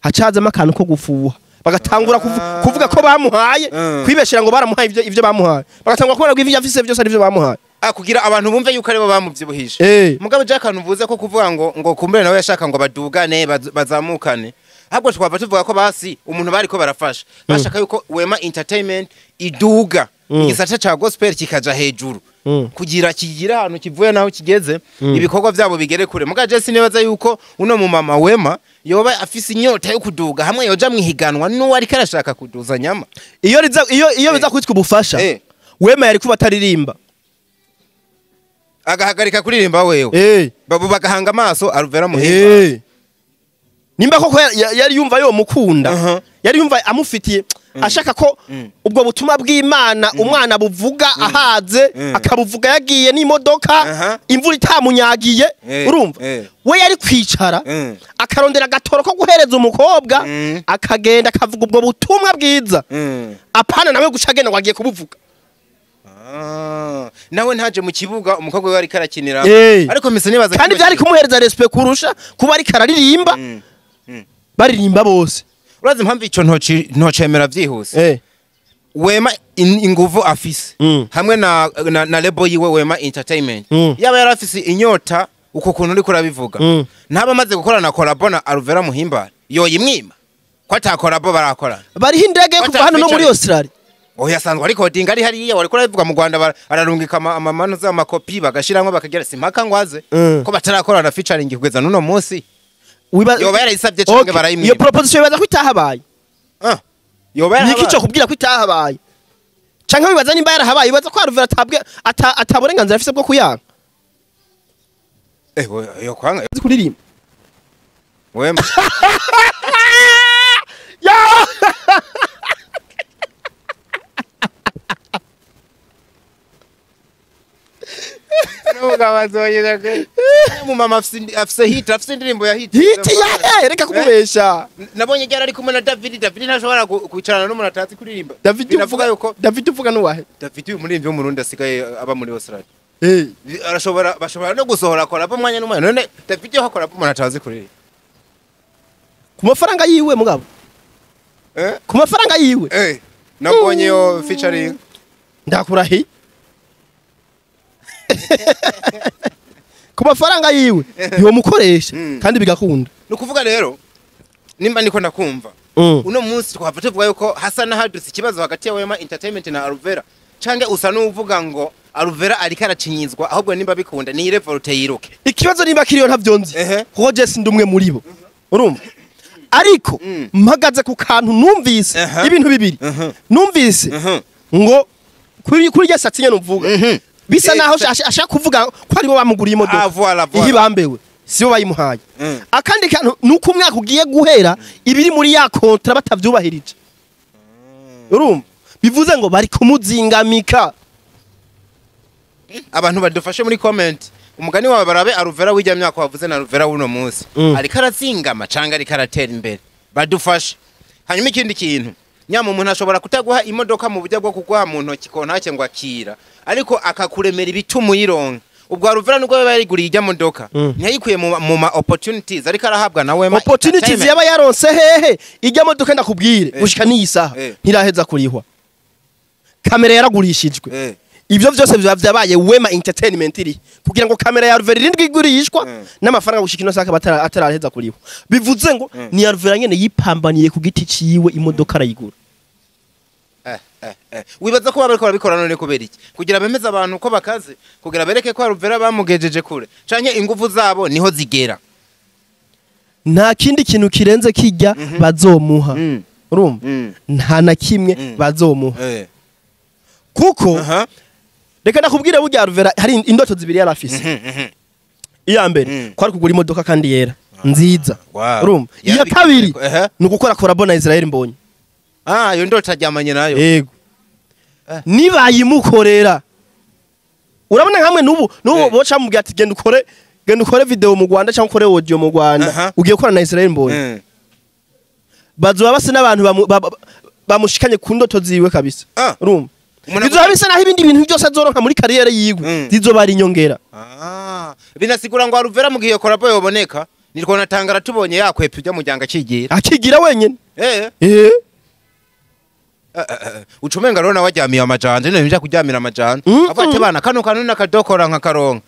hacazamo akantu ko gufuha, bagatangura kuvuga ko bamuhaye, kwibeshera ngo baramuhaye ivyo bamuhaye, bagatangura kubona ko ivyo afise byose ari ivyo bamuhaye. Ah, kugira abantu bumve yuko aribo bamuvyibuhishe. Mugabo je akantu uvuze ko kuvuga ngo kumbere nawe yashaka ngo badugane, bazamukane, ahubwo twava tuvuga ko basi umuntu bariko barafasha bashaka yuko Wema Entertainment iduga, igisata ca gospel kikaja hejuru, kugira kigira ahantu kivuye naho kigeze, ibikorwa vyabo bigere kure. Mugabo je sinibaza yuko uno mu mama Wema yoba afise inyota yo kuduga hamwe yoja mwihiganwa n'uwo ariko arashaka kuduza nyama. Iyo riza iyo biza kwitwa ubufasha, Wema yari kuba ataririmba. Agahagarika kuririmba wewe, babu bagahanga amaso Alvera Muhimba. Nimba koko yari yumva yo mukunda, yari yumva amufitiye, ashaka ko ubwo butumwa bw'Imana umwana buvuga ahaze, akabuvuga yagiye n'imodoka, imvura itamunyagiye, urumva? We yari kwicara, akarondera agatoro ko guhereza umukobwa, akagenda akavuga ubwo butumwa bwiza, apana nawe guca agenda ngo agiye kubuvuga. Ah, nawe ntaje mu kibuga umukobwa we ariko arakinira. Ariko mise nibaza Kandi kino byari kumuhereza respect kurusha kuba ariko araririmba, baririmba bose. Urazi impamvu ico ntocemera vyihuse? Wema inguvu afise hamwe na label yiwe Wema Entertainment, yaba yarafise inyota uko kuntu uriko urabivuga, ntaba amaze gukorana na collabo na Alvera Muhimbare, yoyimwima ko ata collabo barakorana? Bariho indege yo kuva What hano no muri featuring? Australia. Oya, asanzwe ariko dinga ari hariya wariko urabivuga mu Rwanda, ararungika amamano z'amakopi bagashiramwo bakagira simpaka ngo aze, ko batarakorana featuring kugeza n'uno munsi. Yoba yarayisabye canke barayimwima? Iyo proposition bibaza ko itahabaye. Ah, yoba Niki yarahabaye? cyo kubwira ko itahabaye? Canke wibaza nimba yarahabaye, wibaza ko Alvera atabwe ata burenganzira afise bwo kuyanga? Eh, yo kwanga? Azi kuririmba. Wema? Ya! Mu mama afise hit, afise indirimbo ya hit. Hit ya he? Reka kumubesha. Nabonye ryari ari kumwe na David. David ntashobora kwicarana n'umuntu atazi kuririmba. David? Binavuga Uvuga yuko David uvuga nuwahe? David uyu muririmbyi wo mu Burundi asigaye aba muri Australia. Arashobora, bashobora no gusohora collabo umwanya n'umwanya. None David yo akora umuntu atazi kuririmba? Ku mafaranga yiwe mugabo. Eh? Ku mafaranga yiwe. Eh, nabonye yo featuring. Ndakurahi, ku mafaranga yiwe yomukoresha, kandi bigakunda. Ni ukuvuga rero nimba niko ndakumva, uno munsi twahava tuvuga yuko hasa n'ahadutse ikibazo hagati ya Wema Entertainment na Alvera, canke usa n'uvuga ngo Alvera ariko aracinyizwa, ahubwo nimba bikunda ni révolte yiruke? Ikibazo nimba kiriyo ntavyo nzi, kuko je sindi umwe muri bo, urumva? Ariko mpagaze ku kantu numvise ibintu bibiri numvise ngo kuri rya satsi nyene uvuga bisa naho ashaka kuvuga ko aribo bamuguriye imodoka. Ah, voilà, voilà. Ihibambewe sibo bayimuhaye. Akandi kantu nuko umwaka ugiye guhera ibiri muri ya kontra batavyubahirije, urumva, bivuze ngo bari kumuzingamika. Abantu badufashe muri comment, umugani wawe, barabe Alvera w'ijya myaka wavuze na Alvera w'uno munsi, ariko arazingama canga ariko aratera imbere, badufashe. Hanyuma ikindi kintu, nyama umuntu ashobora kutaguha imodoka mu buryo bwo kuguha mu ntoki kontake ngo akira, ariko akakuremera ibituma uyironka. Ubwo Alvera nubwo yaba yariguriye ijya modoka, ntiyayikuye mu ma opportunities ariko arahabwa na Wema Opportunities Entertainment. yaba yaronse hehe? Ijya modoka, ndakubwire, gushika n'iyi saha ntiraheza kurihwa, kamera yaragurishijwe. Ibyo byose biba byabaye Wema Entertainment iri kugira ngo kamera ya Alvera irindwi igurishwa n'amafaranga gushika ino saha ataraheza kurihwa. Bivuze ngo ni Alvera nyene yipambaniye ku giti ciwe, imodoka arayigura. Wibaza ko baba bariko barabikora none kubera iki? Kugira bemeze abantu ko bakaze, kugira bereke ko Alvera bamugejeje kure, canke inguvu zabo niho zigera? Nta kindi kintu kirenze kijya bazomuha, urumva, nta na kimwe bazomuha, kuko reka ndakubwire, burya Alvera hari indoto zibiri yari afise. Iya mbere kwari kugura imodoka kandi yera nziza, urumva. Iya kabiri ni ugukora collabo na Israel Mbonyi. Ah, iyo ndoto aryamanye nayo. Yego. Nibayimukorera, urabona nkamwe n'ubu boca mubwira ati genda ukore video mu Rwanda cyangwa ukore audio mu Rwanda, ugiye gukora na Israel Mbonyi, bazoba basa n'abantu bamushikanye ku ndoto ziwe kabisa. Urumva, bizoba bisa naho ibindi bintu byose azoronka muri carrière yiwe zizoba ari inyongera. Ah, binasigura ngo Alvera mu gihe collabo yoboneka, nitwo natangara tubonye yakwepa ujya mujyanga akigira. Akigira wenyene. Ucumenga rero nawe aryamiye amajanja, none nja kuryamira amajanja. Avuga ati bana kano kantu nakadokora nkakaronka,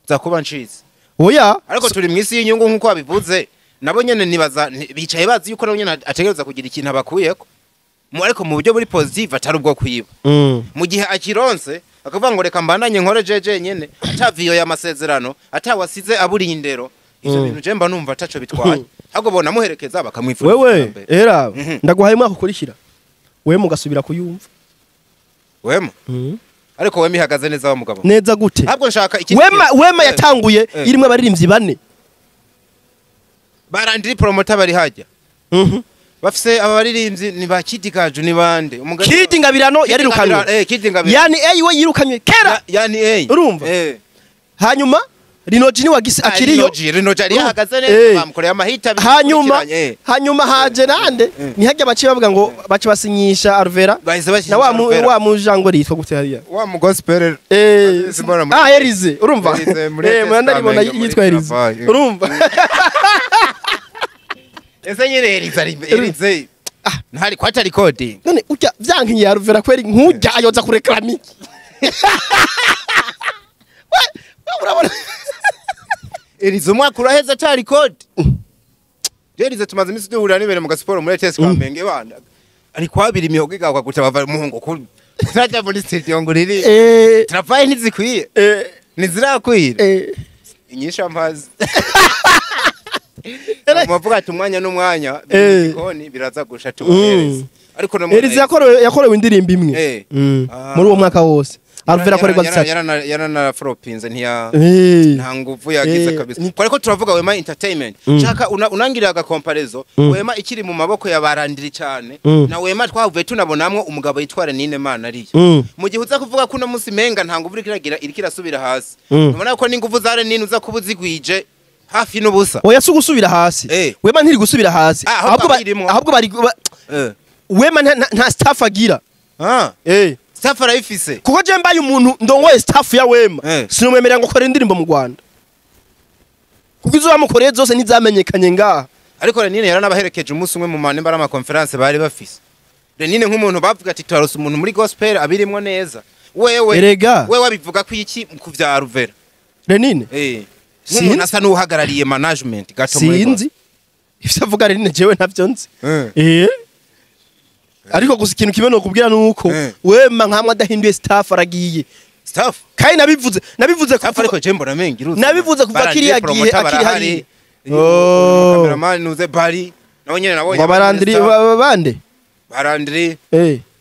za kuba ncitse. Oya. Ariko turi mu isi y'inyungu nk'uko wabivuze, nabo nyene nibaza bicaye bazi yuko nabo nyene ategereza kugira ikintu abakuyeko. Ariko mu buryo buri positive, atari ubwo kwiba. Mu gihe akironse akavuga ngo reka mbandanye nkore jeje nyene, ataviyo y'amasezerano, atawasize aburiye indero, ivyo bintu je mba numva ataco bitwaye, ahubwo bona muherekeza bakamwifuriza Wewe iterambere. era ndaguhaye umwaka ukurikira, wewe mugasubira kuyumva. Wema, ariko Wema ihagaze neza wa mugabo. Neza gute? Ahubwo nshaka ikindi Wema kintu. Wema yatanguye irimwo abaririmbyi bane. Barandiri promoter bari hajya, bafise aba baririmbyi ni ba Kid Gaju, ni bande? Umugani Kid Ngabirano Kid yarirukanywe. Kid Ngabirano. Yani we yirukanywe kera. Yani A. Urumva? Hanyuma Rinoji ni wagise akiriyo. Rinoji ari yahagaze neza, bamukoreye amahita abiri Hanyuma akurikiranye. Hanyuma haje nande? Ntihajya baciye bavuga ngo bace basinyisha Alvera Bahise basinyisha na wa mu Alvera. wa mujango ritwa gute hariya? Wa mu gospel. Simbona Ah, Elize, urumva? Elize muri Muranda Testament, muri yitwa Elize. Travail. Urumva? Ese nyine Elize ari Elize, ah, ntari kwacha recording. None urya vyankiye Alvera kweri, nkujya ayoza kureklama iki? We urabona? Elize umwaka uraheze ata record. Elize tumaze iminsi duhurira n'ibere mu gasiporo muri TS Kamenge, bana ari kwabira imihogo igakwa guca bava muhungu ku turajya muri studio ngo riri travail ntizikwiye, ntizirakwira inyisha mpazi. Muvuga ati umwanya n'umwanya biri biraza gusha tubahereza, ariko no Elize yakorewe indirimbo imwe muri uwo mwaka wose. Alvera akorerwa zitatu. Yaranafropinze, ntiya nta nguvu yagize kabisa. Ariko turavuga Wema Entertainment. Shaka unangirira agakomparezo, Wema ikiri mu maboko ya barandiri cyane na Wema twavuye tunabonamwo umugabo yitwara Nine Mana ariyo. Mu gihe uza kuvuga ko uno munsi menga nta nguvu iriko iragira, iriko irasubira hasi, ubona ko n'inguvu za Renine uza kuba uzigwije hafi n'ubusa. Oya, si ugusubira hasi. Wema ntiri gusubira hasi. Ah, ahubwo Ahubwo abirimwo. ahubwo bari Wema nta staff agira. Ah, staff arayifise. Kuko je mbaye umuntu ndongoye staff ya Wema, sinomwemerera ngo kore indirimbo mu Rwanda, kuko izo bamukoreye zose ntizamenyekanye ngaha. Ariko Renine yaranabaherekeje umunsi umwe mu manemba ari amakonference bari bafise. Renine nk'umuntu bavuga ati turarose umuntu muri gospel abirimwo neza. Wewe Erega. wewe abivuga ko iki ku vya Alvera? Renine Nk'umuntu Sinzi. asa n'uhagarariye management gato muri Sinzi ivyo avuga Renine, jewe ntavyo nzi. Ariko gusa ikintu kimwe nokubwira nuko Wema nkamwe adahinduye staff aragiye. Staff. Kandi nabivuze Staff, ariko je mbona mengi ruzi. Nabivuze kuva kiriya gihe akiri hariya. Oh. Cameraman nuze bari. Nabo nyene nabonye Ngo barandiri bande. Barandiri.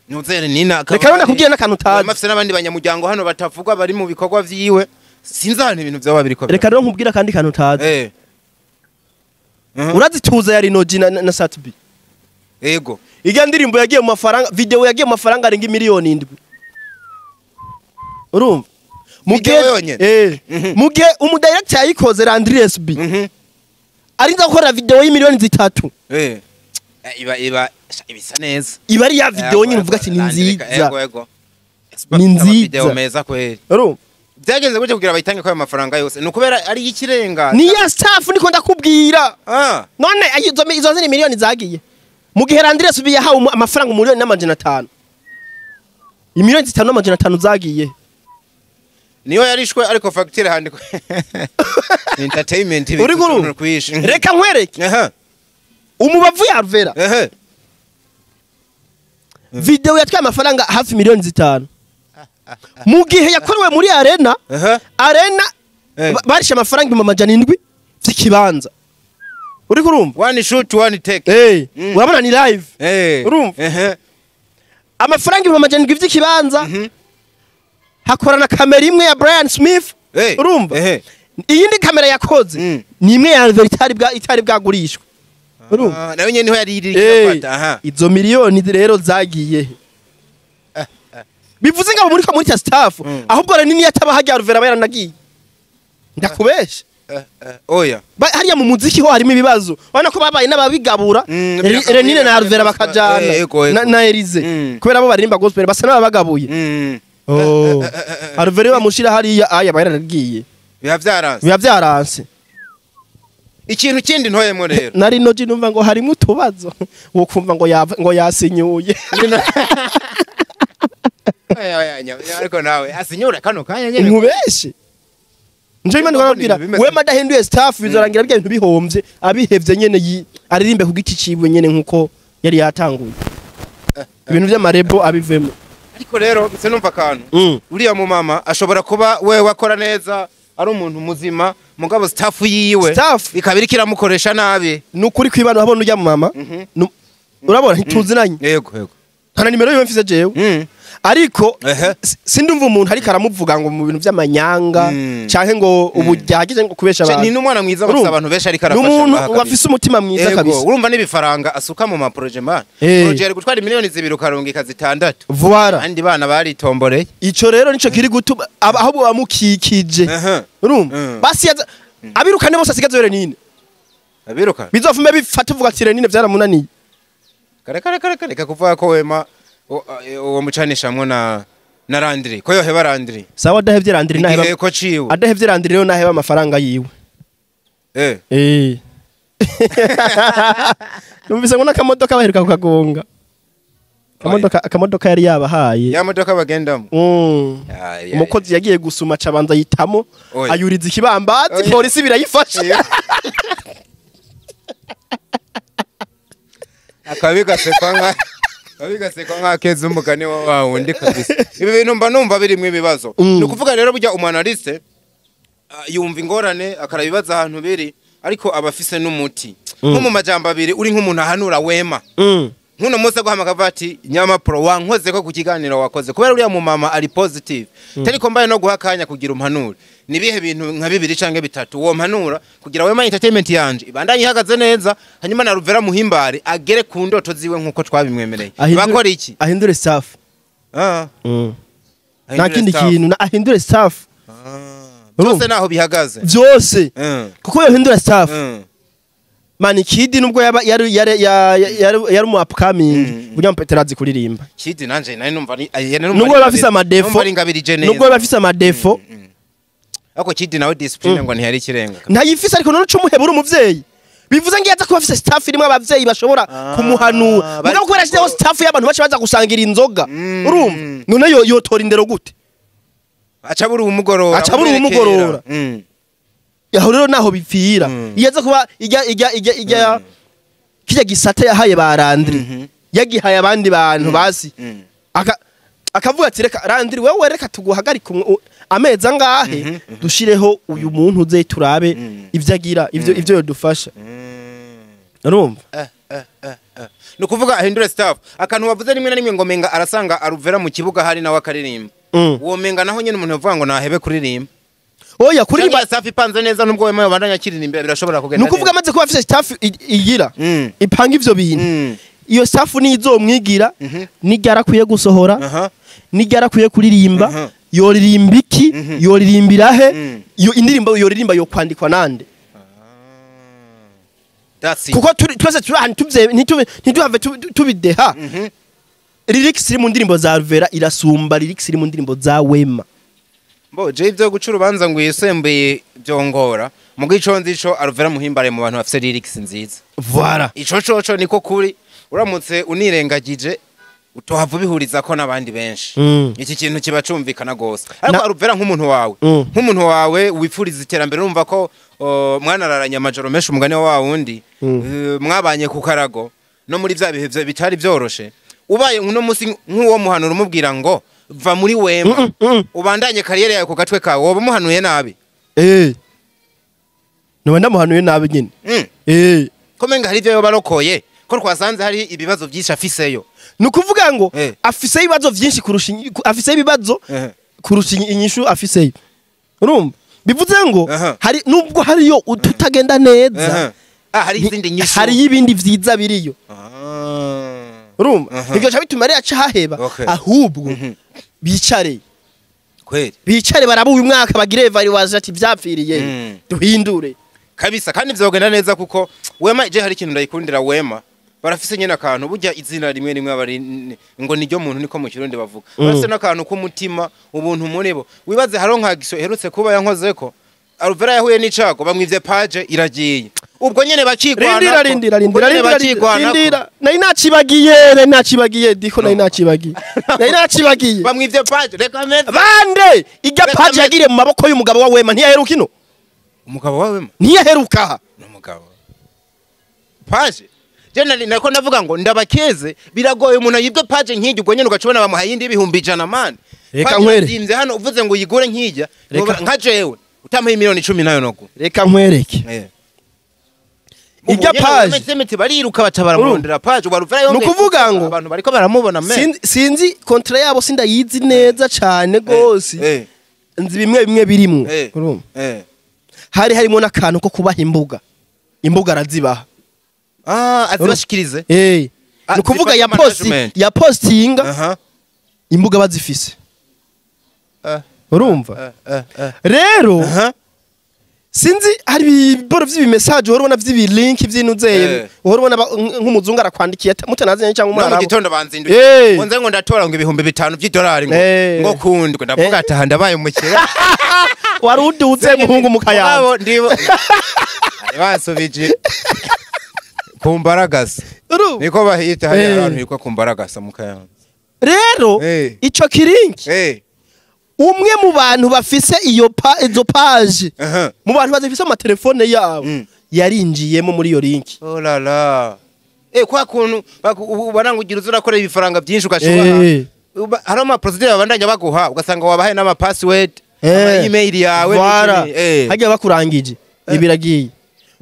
Nuzere Nina. Reka rero ndakubwira n'akantu utazi. Mafise n'abandi banyamuryango hano batavugwa bari mu bikorwa vyiwe. Sinzi ahantu ibintu vyoba biriko. Reka rero nkubwira kandi kantu utazi. Urazituza ya Rinoji na Satbi. Yego. Ijya ndirimbo yagiye mu mafaranga, video yagiye mu mafaranga arenga 7,000,000. Urumva? Muge muge umudirector yayikoze Landry SB. Arinza gukora video y'3,000,000. Iba ibisa neza. Iba ari ya video nyine uvuga ati ni nziza. Yego. Ni nziza. Video meza kweli. Urumva? Byagenze gute kugira bayitange kwa mafaranga yose? Nukubera ari ikirenga. Ni ya staff niko ndakubwira. None izo zini miliyoni zagiye. Mu gihe Landry SB yahawe amafaranga 1,500,000. 5,500,000 zagiye. Niyo yarishwe ariko facture handikwe. Entertainment uri guru. Reka nkwereke. Umubavu ya Alvera. Video yatwaye amafaranga hafi 5,000,000. Mu gihe yakorewe muri arena, arena barisha amafaranga 700,000 by'ikibanza. Uri kurumva? One shoot one take. Urabona ni live. Urumva? Amafaranga 700,000 by'ikibanza. Hakorana kamera imwe ya Brian Smith. Urumva? Iyindi kamera yakoze ni imwe ya Alvera itari bwagurishwe. Urumva? Nawe nyene niho yari iri irafata. Izo miliyoni rero zagiye. Bivuze ngabo muri ko muri staff ahubwo rero nini yataba hajya Alvera bayaranagiye. Ndakubesha. Oya. Hariya mu muziki ho harimo ibibazo. Urabona ko babaye n'ababigabura. Renine na Alvera bakajana na Elize. Kubera bo baririmba gospel basa n'ababagabuye. Alvera bamushira hariya aya bayaranagiye. Biba byaranse. Ikintu kindi ntoyemwo rero. Nari noji numva ngo harimo utubazo. Wo kumva ngo ngo yasinyuye. Ariko nawe asinyura kano kanya nyene. Nkubeshe. Nje imana barabwira we madahinduye staff bizorangira bya bintu bihomvye abihevye nyene aririmbe ku giti ciwe nyene nkuko yari yatanguye. Ibintu by'amarebo abivemo. Ariko rero bitse numva akantu. Uriya mu mama ashobora kuba we wakora neza ari umuntu muzima mugabo staff yiwe ikabiri kiramukoresha nabi. Nukuri kwibana urabona ujya mu mama. Urabona ntituzinanye. Yego. Nta nimero yiwe mfise jewe. Ariko sindumva umuntu ariko aramuvuga ngo mu bintu by'amanyanga canke ngo ubujyagize ngo kubesha abantu. Ni n'umwana mwiza bafise abantu benshi ariko arafasha. N'umuntu wafise umutima mwiza kabisa. Urumva n'ibifaranga asuka mu ma projet man. Projet ari gutwara 2,000,000 ukarungika 6. Voilà. Andi bana baritomboreye. Ico rero nico kiri gutuma ahubwo bamukikije. Urumva? Basi abirukane bose asigaze Renine. Abiruka. Bizofume bifata uvuga ati Renine byaramunaniye. Kare reka kuvuga ko wema uwo mucanishamwo na Landry ko yoheba Landry. Sawa adahevye Landry naheba ko ciwe. Adahevye Landry rero naheba amafaranga yiwe. Numvise ngo nakamodoka baheruka kukagonga. Akamodoka yari yabahaye. Ya modoka bagendamo. Umukozi yagiye gusuma cabanza yitamo ayuriza ikibambazi polisi birayifasha. Akabigasekwa nka keza umugani wa wundi kabisa. Ibi bintu mba numva birimwe ibibazo. Ni ukuvuga rero burya umu-analyste yumva ingorane akarabibaza ahantu biri ariko abafise n'umuti. Nko mu majambo abiri uri nk'umuntu ahanura wema. Nkuno munsi guhamagara ati Nyama Pro wankoze ko ku kiganiro wakoze kubera uriya mu mama ari positive. Tariko mbaye no guha kanya kugira umpanura. Nibihe bintu nka 2 canke 3 uwo mpanura kugira Wema Entertainment yanje ibandanye ihagaze neza hanyuma na Ruvera Muhimbare agere ku ndoto ziwe nkuko twabimwemereye. Bakora iki? Ahindure staff. Nta kindi kintu na ahindure staff. Byose naho bihagaze. Byose. Kuko yohindura staff. Manikidi nubwo yaba yari mu upcoming burya mpeterazi kuririmba. Kidi nanje nari numva ari nubwo bafise amadefo. Nubwo bafise amadefo. Ako Kidi nawe discipline ngo ntiyari ikirenga. Ntayifise ariko none cumuhebura umuvyeyi. Bivuze ngiye aza kuba afise staff irimo abavyeyi bashobora kumuhanura. Mugabo kubera ashizeho staff y'abantu bace baza gusangira inzoga. Urumva? None yotora indero gute? Acabura umugorora. Acabura umugorora. Yaho rero naho bipfira. Iyaza kuba ijya kijya gisata yahaye ba Landry. Yagihaye abandi bantu basi. Akavuga ati reka Landry wewe reka tuguhagarika amezi angahe dushireho uyu muntu uze turabe ivyo agira ivyo yodufasha. Urumva? Eh. Ni ukuvuga ahindure staff. Akantu wavuze rimwe na rimwe ngo menga arasanga Alvera mu kibuga hari nawe akaririmba. Uwo menga naho nyene umuntu yavuga ngo nahebe kuririmba. Oya, kuririmba. Kuririmba staff ipanze neza, nubwo wemewe bandanya akiririmba, birashobora kugenda. Ni ukuvuga amaze kuba afise staff igira ipanga ivyo bintu. Iyo staff nizomwigira nijya arakwiye gusohora, nijya arakwiye kuririmba, yoririmba iki, yoririmbira he, iyo indirimbo yoririmba yokwandikwa nande? That's it. Kuko twese turi ahantu ntituhave tubideha. Lyrics iri mu ndirimbo za Alvera irasumba lyrics iri mu ndirimbo za Wema. Mbo je ivyo guca urubanza ngo yisembuye byongora, mugo ico nzi ico Alvera Muhimbare mu bantu bafise lyrics nziza. Voilà. Ico coco niko kuri, uramutse unirengagije utohava ubihuriza ko n'abandi benshi. Iki kintu kiba cumvikana gose, ariko Alvera nk'umuntu wawe, nk'umuntu wawe wifuriza iterambere, urumva ko mwanararanye amajoro menshi, umugani wa wundi, mwabanye ku karago no muri vya bihe bitari vyoroshe. Ubaye uno musi nk'uwo muhanura umubwira ngo va muri Wema, ubandanye carrière yawe ku gatwe kawe, woba umuhanuye nabi? Eh, noba ndamuhanuye nabi nyine. Eh. Ko menga hari ivyo yoba arokoye, ko twasanze hari ibibazo vyinshi afiseyo? Ni ukuvuga ngo afise ibibazo vyinshi kurusha afise ibibazo kurusha inyishu afiseyo. Urumva, bivuze ngo hari nubwo hariyo ututagenda neza, Ah, hari izindi nyishu. Hariyo ibindi vyiza biriyo. Urumva, ivyo bica bituma rero aca haheba. Ahubwo bicare, bicare baraba uyu mwaka, bagire evaluation ati vyapfiriye, duhindure. Kabisa, kandi vyogenda neza, kuko Wema je hari ikintu ndayikundira. Wema barafise nyene akantu, burya izina rimwe rimwe bari ngo niryo muntu, niko mu Kirundi bavuga. Barafise n'akantu k'umutima, ubuntu muri bo. Wibaze haro nka giso iherutse kuba yankozeko, Alvera yahuye n'icago, bamwivye page iragiye, ubwo nyene bakigwana. Rindira, rindira, Ubwo rindira, nyene rindira, bakigwanako. rindira, nari nacibagiye diko, nari nacibagiye. Bamwivye page, reka meze. Bande ijya Reka page yagiriye mu maboko y'umugabo wa Wema, ntiyaheruka ino. Umugabo wa Wema? Ntiyaheruka aha. N'umugabo page je nari nako ndavuga ngo ndabakeze, biragoye umuntu yibwe page nk'ijya, ubwo nyene ugacubona bamuhaye iyindi 100,000, man. Reka Page nkwere. irazimvye hano, uvuze ngo uyigure nk'ijya, nka jewe utamuha 10,000,000 nayo nogu. Reka nkwereke ijya page. Semete bariruka baca baramurondera page ubaruvira yongeye. Ni ukuvuga ngo- Abantu bariko baramubona me. Sinzi contrat yabo, sindayizi neza cane gose. Nzi bimwe bimwe birimwo. Urumva, hari harimo n'akantu ko kubaha imbuga, imbuga arazibaha. Ah, azibashikirize. Ah, Ni ukuvuga zifata ya posti management. ya postinga imbuga bazifise. Urumva, rero sinzi, hari ibiboro vy'ibimesaje uhora ubona vy'ibilink vy'inuzeye, uhora ubona nk'umuzungu arakwandikiye mutanazanye cyangwa No mu umwarabu. gitondo banzinduye ngo nze ngo ndatora ngo 5,000 vy'idolari ngo ngo kundwe, ndavuga ati aha ndabaye umukire. Wari uduze muhungu mu Kayanza. Mugabo ndibo bari basubije kumbaragasa. Urumva? Niko bahita hari ahantu hitwa kumbaragasa mu Kayanza. Rero ico kirinki, umwe mu bantu bafise iyo izo page, mu bantu bazifise amatelefone yabo, yarinjiyemo muri iyo linki. Oh la la. Kwa kuntu barangugira uza urakora ibifaranga byinshi ugashobora. Hari ama procedure babandanya baguha, ugasanga wabahaye n'ama password, ama email yawe Voilà. n'ikindi. Hagiye bakurangije ibiragiye.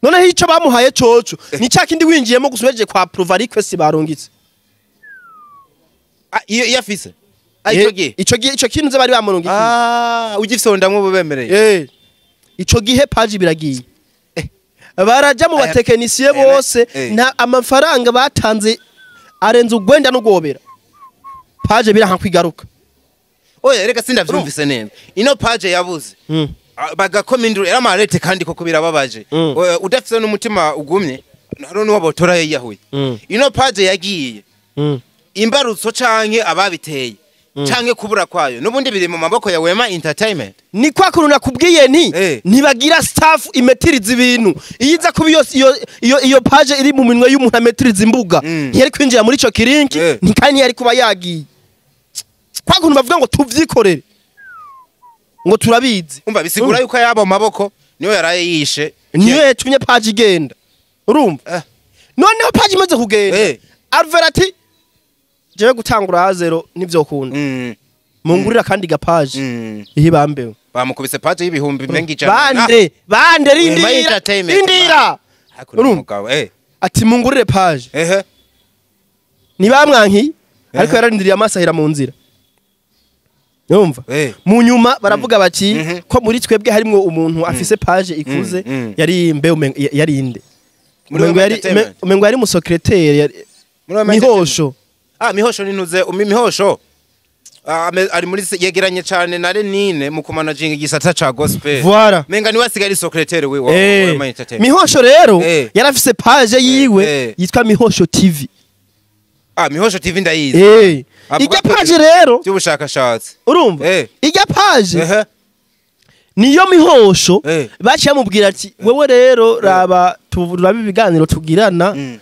Noneho ico bamuhaye coco ni ca kindi winjiyemo gusa uhejeje kwa approve request barungitse. Ah, iyo afise. Ah, ico gihe. Ico gihe ico kintu ze bari bamurungikiye. Ah, ugifise ndamwe bubemereye. Ico gihe page biragiye, baraja mu batekinisiye bose, nta amafaranga batanze arenze ugwenda n'ugobera, page biranka kwigaruka. Oya, reka sindavyumvise neza. Ino page yabuze. Ah, bagakoma induru era amarete, kandi koko birababaje. Oya, udafise n'umutima ugumye haro n'uwo botora yiyahuye. Ino page yagiye, imbarutso canke ababiteye canke kubura kwayo n'ubundi biri mu maboko ya Wema Entertainment. Ni kwa kuntu nakubwiye nti ntibagira staff imetiriza ibintu. Iyo iza kuba iyo page iri mu minwe y'umuntu ametiriza imbuga, ntiyari kwinjira muri ico kirinki, kandi ntiyari kuba yagiye. Kwa kuntu bavuga ngo tuvyikorere, ngo turabizi. Umva, bisigura yuko yabo maboko niyo yaraye yishe. Niyo yatumye page igenda, urumva? Noneho page imaze kugenda, Alvera ati jewe gutangura à zéro ntivyokunda, mungurira kandi gapaje ihibambewe. Bamukubise page y'ibihumbi menga ijana. Bande bande, Wema rindira, Entertainment. rindira. Hakuno Urumva? umugabo. Ati mungurire page. Ntibamwankiye, ariko yararindiriye amaso ahera mu nzira. Yumva mu nyuma baravuga bati ko muri twebwe harimwo umuntu afise page ikuze. Yari mbe yari inde? Muri Umengo Wema yari Entertainment. Umengo yari musekreteri Muri Wema Entertainment. Mihosho. Ah, Mihosho nintuze Mihosho. Ari muri yegeranye cyane na Lenine mu kumanaginga igisata ca gospel. Voilà. Menga niwe asigaye ari secrétaire we wa Wema Entertainment. Mihosho rero yarafise page yiwe yitwa Mihosho TV. Ah, Mihosho TV ndayizi. Avuga Ijya ko page rero by'ubushakashatsi. Urumva, ijya page niyo Mihosho baciye bamubwira ati wewe rero raba turabe ibiganiro tugirana,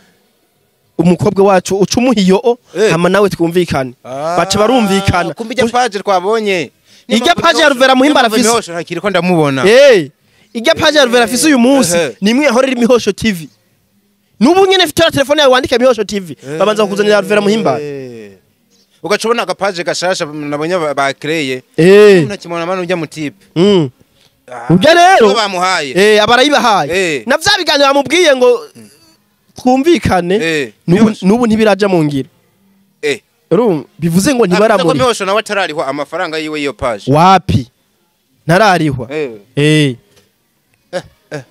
umukobwa wacu uca umuha iyo, hama nawe twumvikane. Baca barumvikana. Kumbe ijya page twabonye. Ijya page ya Ruvera Muhimbara afise. Mihosho ntakiri ko ndamubona. Ijya page ya Ruvera afise uyu munsi nimwe yahora iri Mihosho TV. Nubu nyene mfite ya telefone yawe, wandike Mihosho TV, babanza kukuzanira Ruvera Muhimbara. Ugaca ubona agapaje gashasha nabonye bakreye. Ntakimona manu ujya mu type. Ujya rero Nibo bamuhaye. Abarayibahaye. Na vya biganiro bamubwiye ngo twumvikane, Mihosho. nubu ntibiraja mu ngiro. Urumva, bivuze ngo Avuze ko ntibaramuri. Mihosho nawe atararihwa amafaranga yiwe iyo page. Wapi, ntararihwa.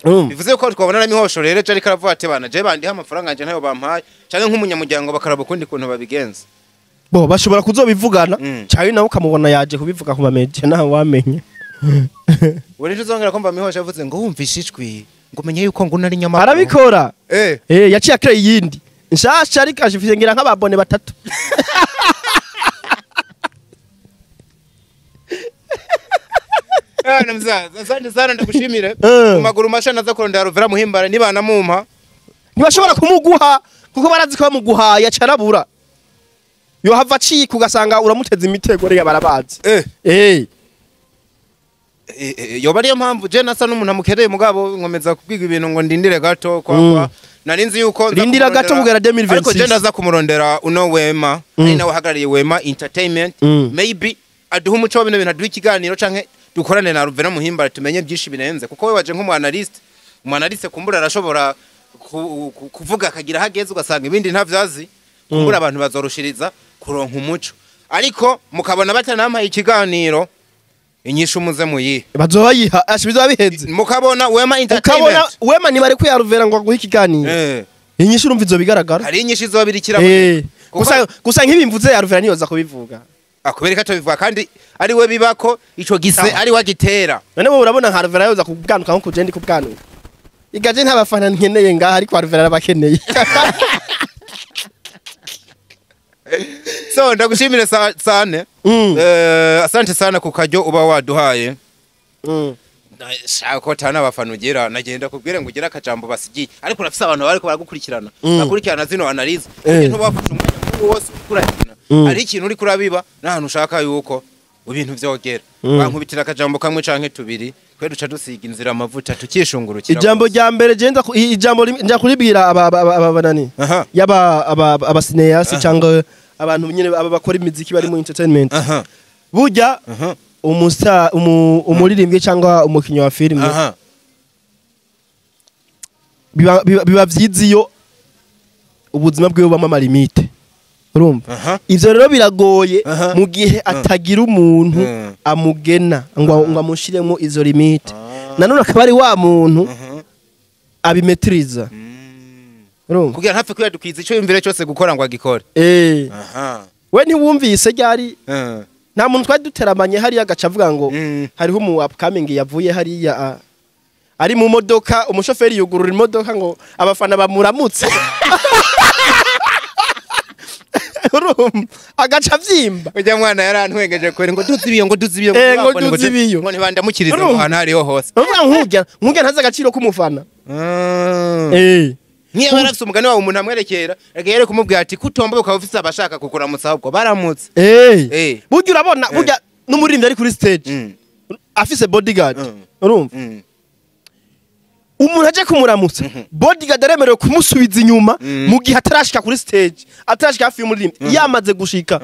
Urumva? Bivuze ko twabona na Mihosho rero ejo ariko aravuga ati bana je bandiha amafaranga yanje ntayo bampaye, canke nk'umunyamuryango bakaraba ukundi kuntu babigenza. Bo bashobora kuzobivugana, cyangwa nawe ukamubona yaje kubivuga ku mamedia, nawe wamenye. Ubu rero uzongera kumva Mihosho yavuze ngo wumvishe ijwi ngo umenye yuko ngo unari nyamakuru. Arabikora. Yaciye akira iyindi nshasha, ariko ashifise ngira nk'ababone batatu. Na mzaza, asante sana, ndagushimire. Eh. Mu maguru masha naza kurondera Ruvera Muhimbara nibanamumpa. Ntibashobora kumuguha kuko barazi ko bamuguhaye acarabura, yohava acika ugasanga uramuteza imitego. Rero barabazi. Yoba ariyo mpamvu je nasa n'umuntu amukereye, mugabo nkomeza kubwiga ibintu ngo ndindire gato kwa kwa nari nzi yuko nza Rindira gato kumurondera. kugera 2026. Ariko je ndaza kumurondera uno Wema, ari nawe uhagarariye Wema Entertainment, maybe aduha umuco wa bino bintu, aduha ikiganiro canke dukorane na Ruvera Muhimbara tumenye byinshi birenze, kuko we waje nk'umu analyste. Umu analyste kumbura arashobora kuvuga akagira hageze ugasanga ibindi ntavyazi. Kumbura abantu bazorushiriza kuronka umuco, ariko mukabona batanampaye ikiganiro, inyishu muze muyihe. Bazoba yiha asha bizoba biheze. Mukabona Wema Ukabona Entertainment Wema nibarekuye Aruvera ngo aguhe ikiganiro, inyishu urumva izo bigaragara. Hari inyishu izobirikira. Gusa nk'ibimvuze Aruvera niyoza kubivuga. Akubera ko atabivuga kandi ari we bibako ico gise, ari we agitera. None wowe urabona nka Aruvera yoza kubwanuka nko kuje ndi kubwanuka? Igaje nta bafana nkeneye ngaha, ariko Aruvera arabakeneye. So ndagushimire sane. Asante sana ku karyo uba waduhaye. Shaka ko tana abafana ugira, nagenda kubwira ngo ugire akajambo basigiye, ariko urafise abantu bariko baragukurikirana, bakurikirana zino analyse. Ntuba wafashe umwanya nk'uwo wose ukurikirana, hari ikintu uri kurabiba n'ahantu ushaka yuko ibintu vyogera. Bankubitira akajambo kamwe canke tubiri, twe duca dusiga inzira amavuta tukishungurukira. Ijambo rya mbere je nza ijambo nja kuribwira aba banani, yaba aba cinéastes cyangwa abantu nyine aba bakora imiziki bari mu entertainment, burya umusa umuririmbyi cyangwa umukinnyi wa filime biba vyiza iyo ubuzima bwiwe bubamo ama limites, urumva? Ivyo rero biragoye mu gihe atagira umuntu amugena ngo amushiremo izo limites, nanone akaba ari wa muntu abimetiriza, urumva? Kugira ntapfe kwiyadukiza ico yumvire cyose gukora ngo agikore. We ntiwumvise ryari nta muntu twari duteramanye hariya agaca avuga ngo hariho umu upcoming yavuye hariya, ari mu modoka, umushoferi yugurura imodoka ngo abafana bamuramutse, urumva, agaca avyimba. Ujya mwana yarantwengeje kweri ngo duzi ibiyo, ngo duzi ibiyo. Ngo duzi ibiyo. Ngo ntibandamukirize ngo Urumva? ahantu hariho hose. Urumva, nk'urya ntazi agaciro k'umufana. Niba yarafise umugani wawe umuntu amwerekera yari kumubwira ati kutomba ukaba ufise abashaka kukuramutsa ahubwo baramutse. Burya urabona, burya n'umuririmbyi ari kuri stage afise bodyguard, urumva, umuntu aje kumuramutsa, bodyguard aremerewe kumusubiza inyuma mu gihe atarashika kuri stage, atarashika hafi y'umuririmbyi. Yamaze gushika,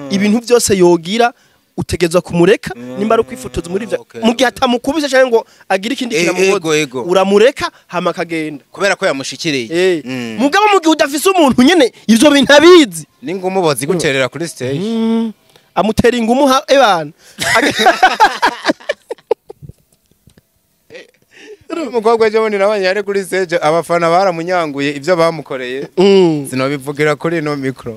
ibintu byose yogira Utegezwa kumureka nimba ari ukwifotoza muri ivyo, mu gihe atamukubise cyangwa ngo agire ikindi kintu Ego, ego. Uramureka hama akagenda. Kubera ko yamushikiriye. Mugabo mu gihe udafise umuntu nyene ivyo bintu abizi, N'ingumu boziguterera kuri stage. Amutera ingumu ebana. Umukobwa ejo bundi nabonye yari kuri stage, abafana baramunyanguye, ibyo bamukoreye sinobivugira kuri ino micro.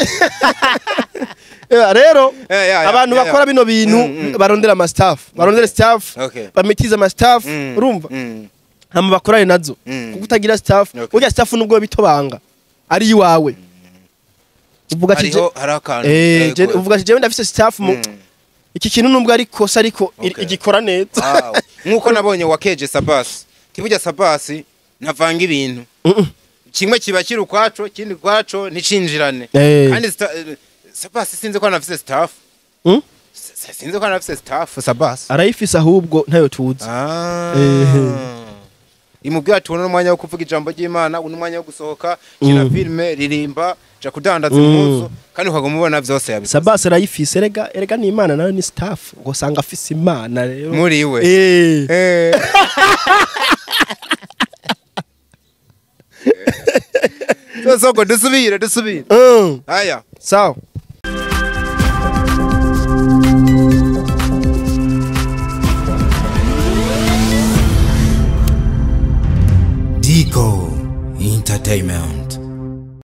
Rero Ya, abantu bakora bino bintu barondera ama staff, barondera staff, bametiza ama staff, urumva, hama bakorane nazo, kuko utagira staff, burya staff nubwo bitobanga ari iwawe, uvuga ati Hariho hari akantu. Uvuga ati jewe ndafise staff mu iki kintu, nubwo ari kosa ariko igikora neza. Wow. Nkuko nabonye wakeje Sabasi, tiburya Sabasi ntavanga ibintu, kimwe kiba kiri ukwaco, ikindi ukwaco, nticinjirane. Kandi Sabasi sinzi ko anafise staff. Sinzi ko anafise staff Sabasi. Arayifise, ahubwo ntayo tuzi. Ah. Imubwira ati uno n'umwanya wo kuvuga ijambo ry'Imana, uno n'umwanya wo gusohoka, kina filime, ririmba, ja kudandaza impuzu, kandi ukaguma ubona vyose yabikoze. Sabasi arayifise. Erega erega ni Imana nayo ni staff, ugasanga afise Imana rero muri we. Soko dusubire dusubire. Haya. Sawa. Digo Entertainment.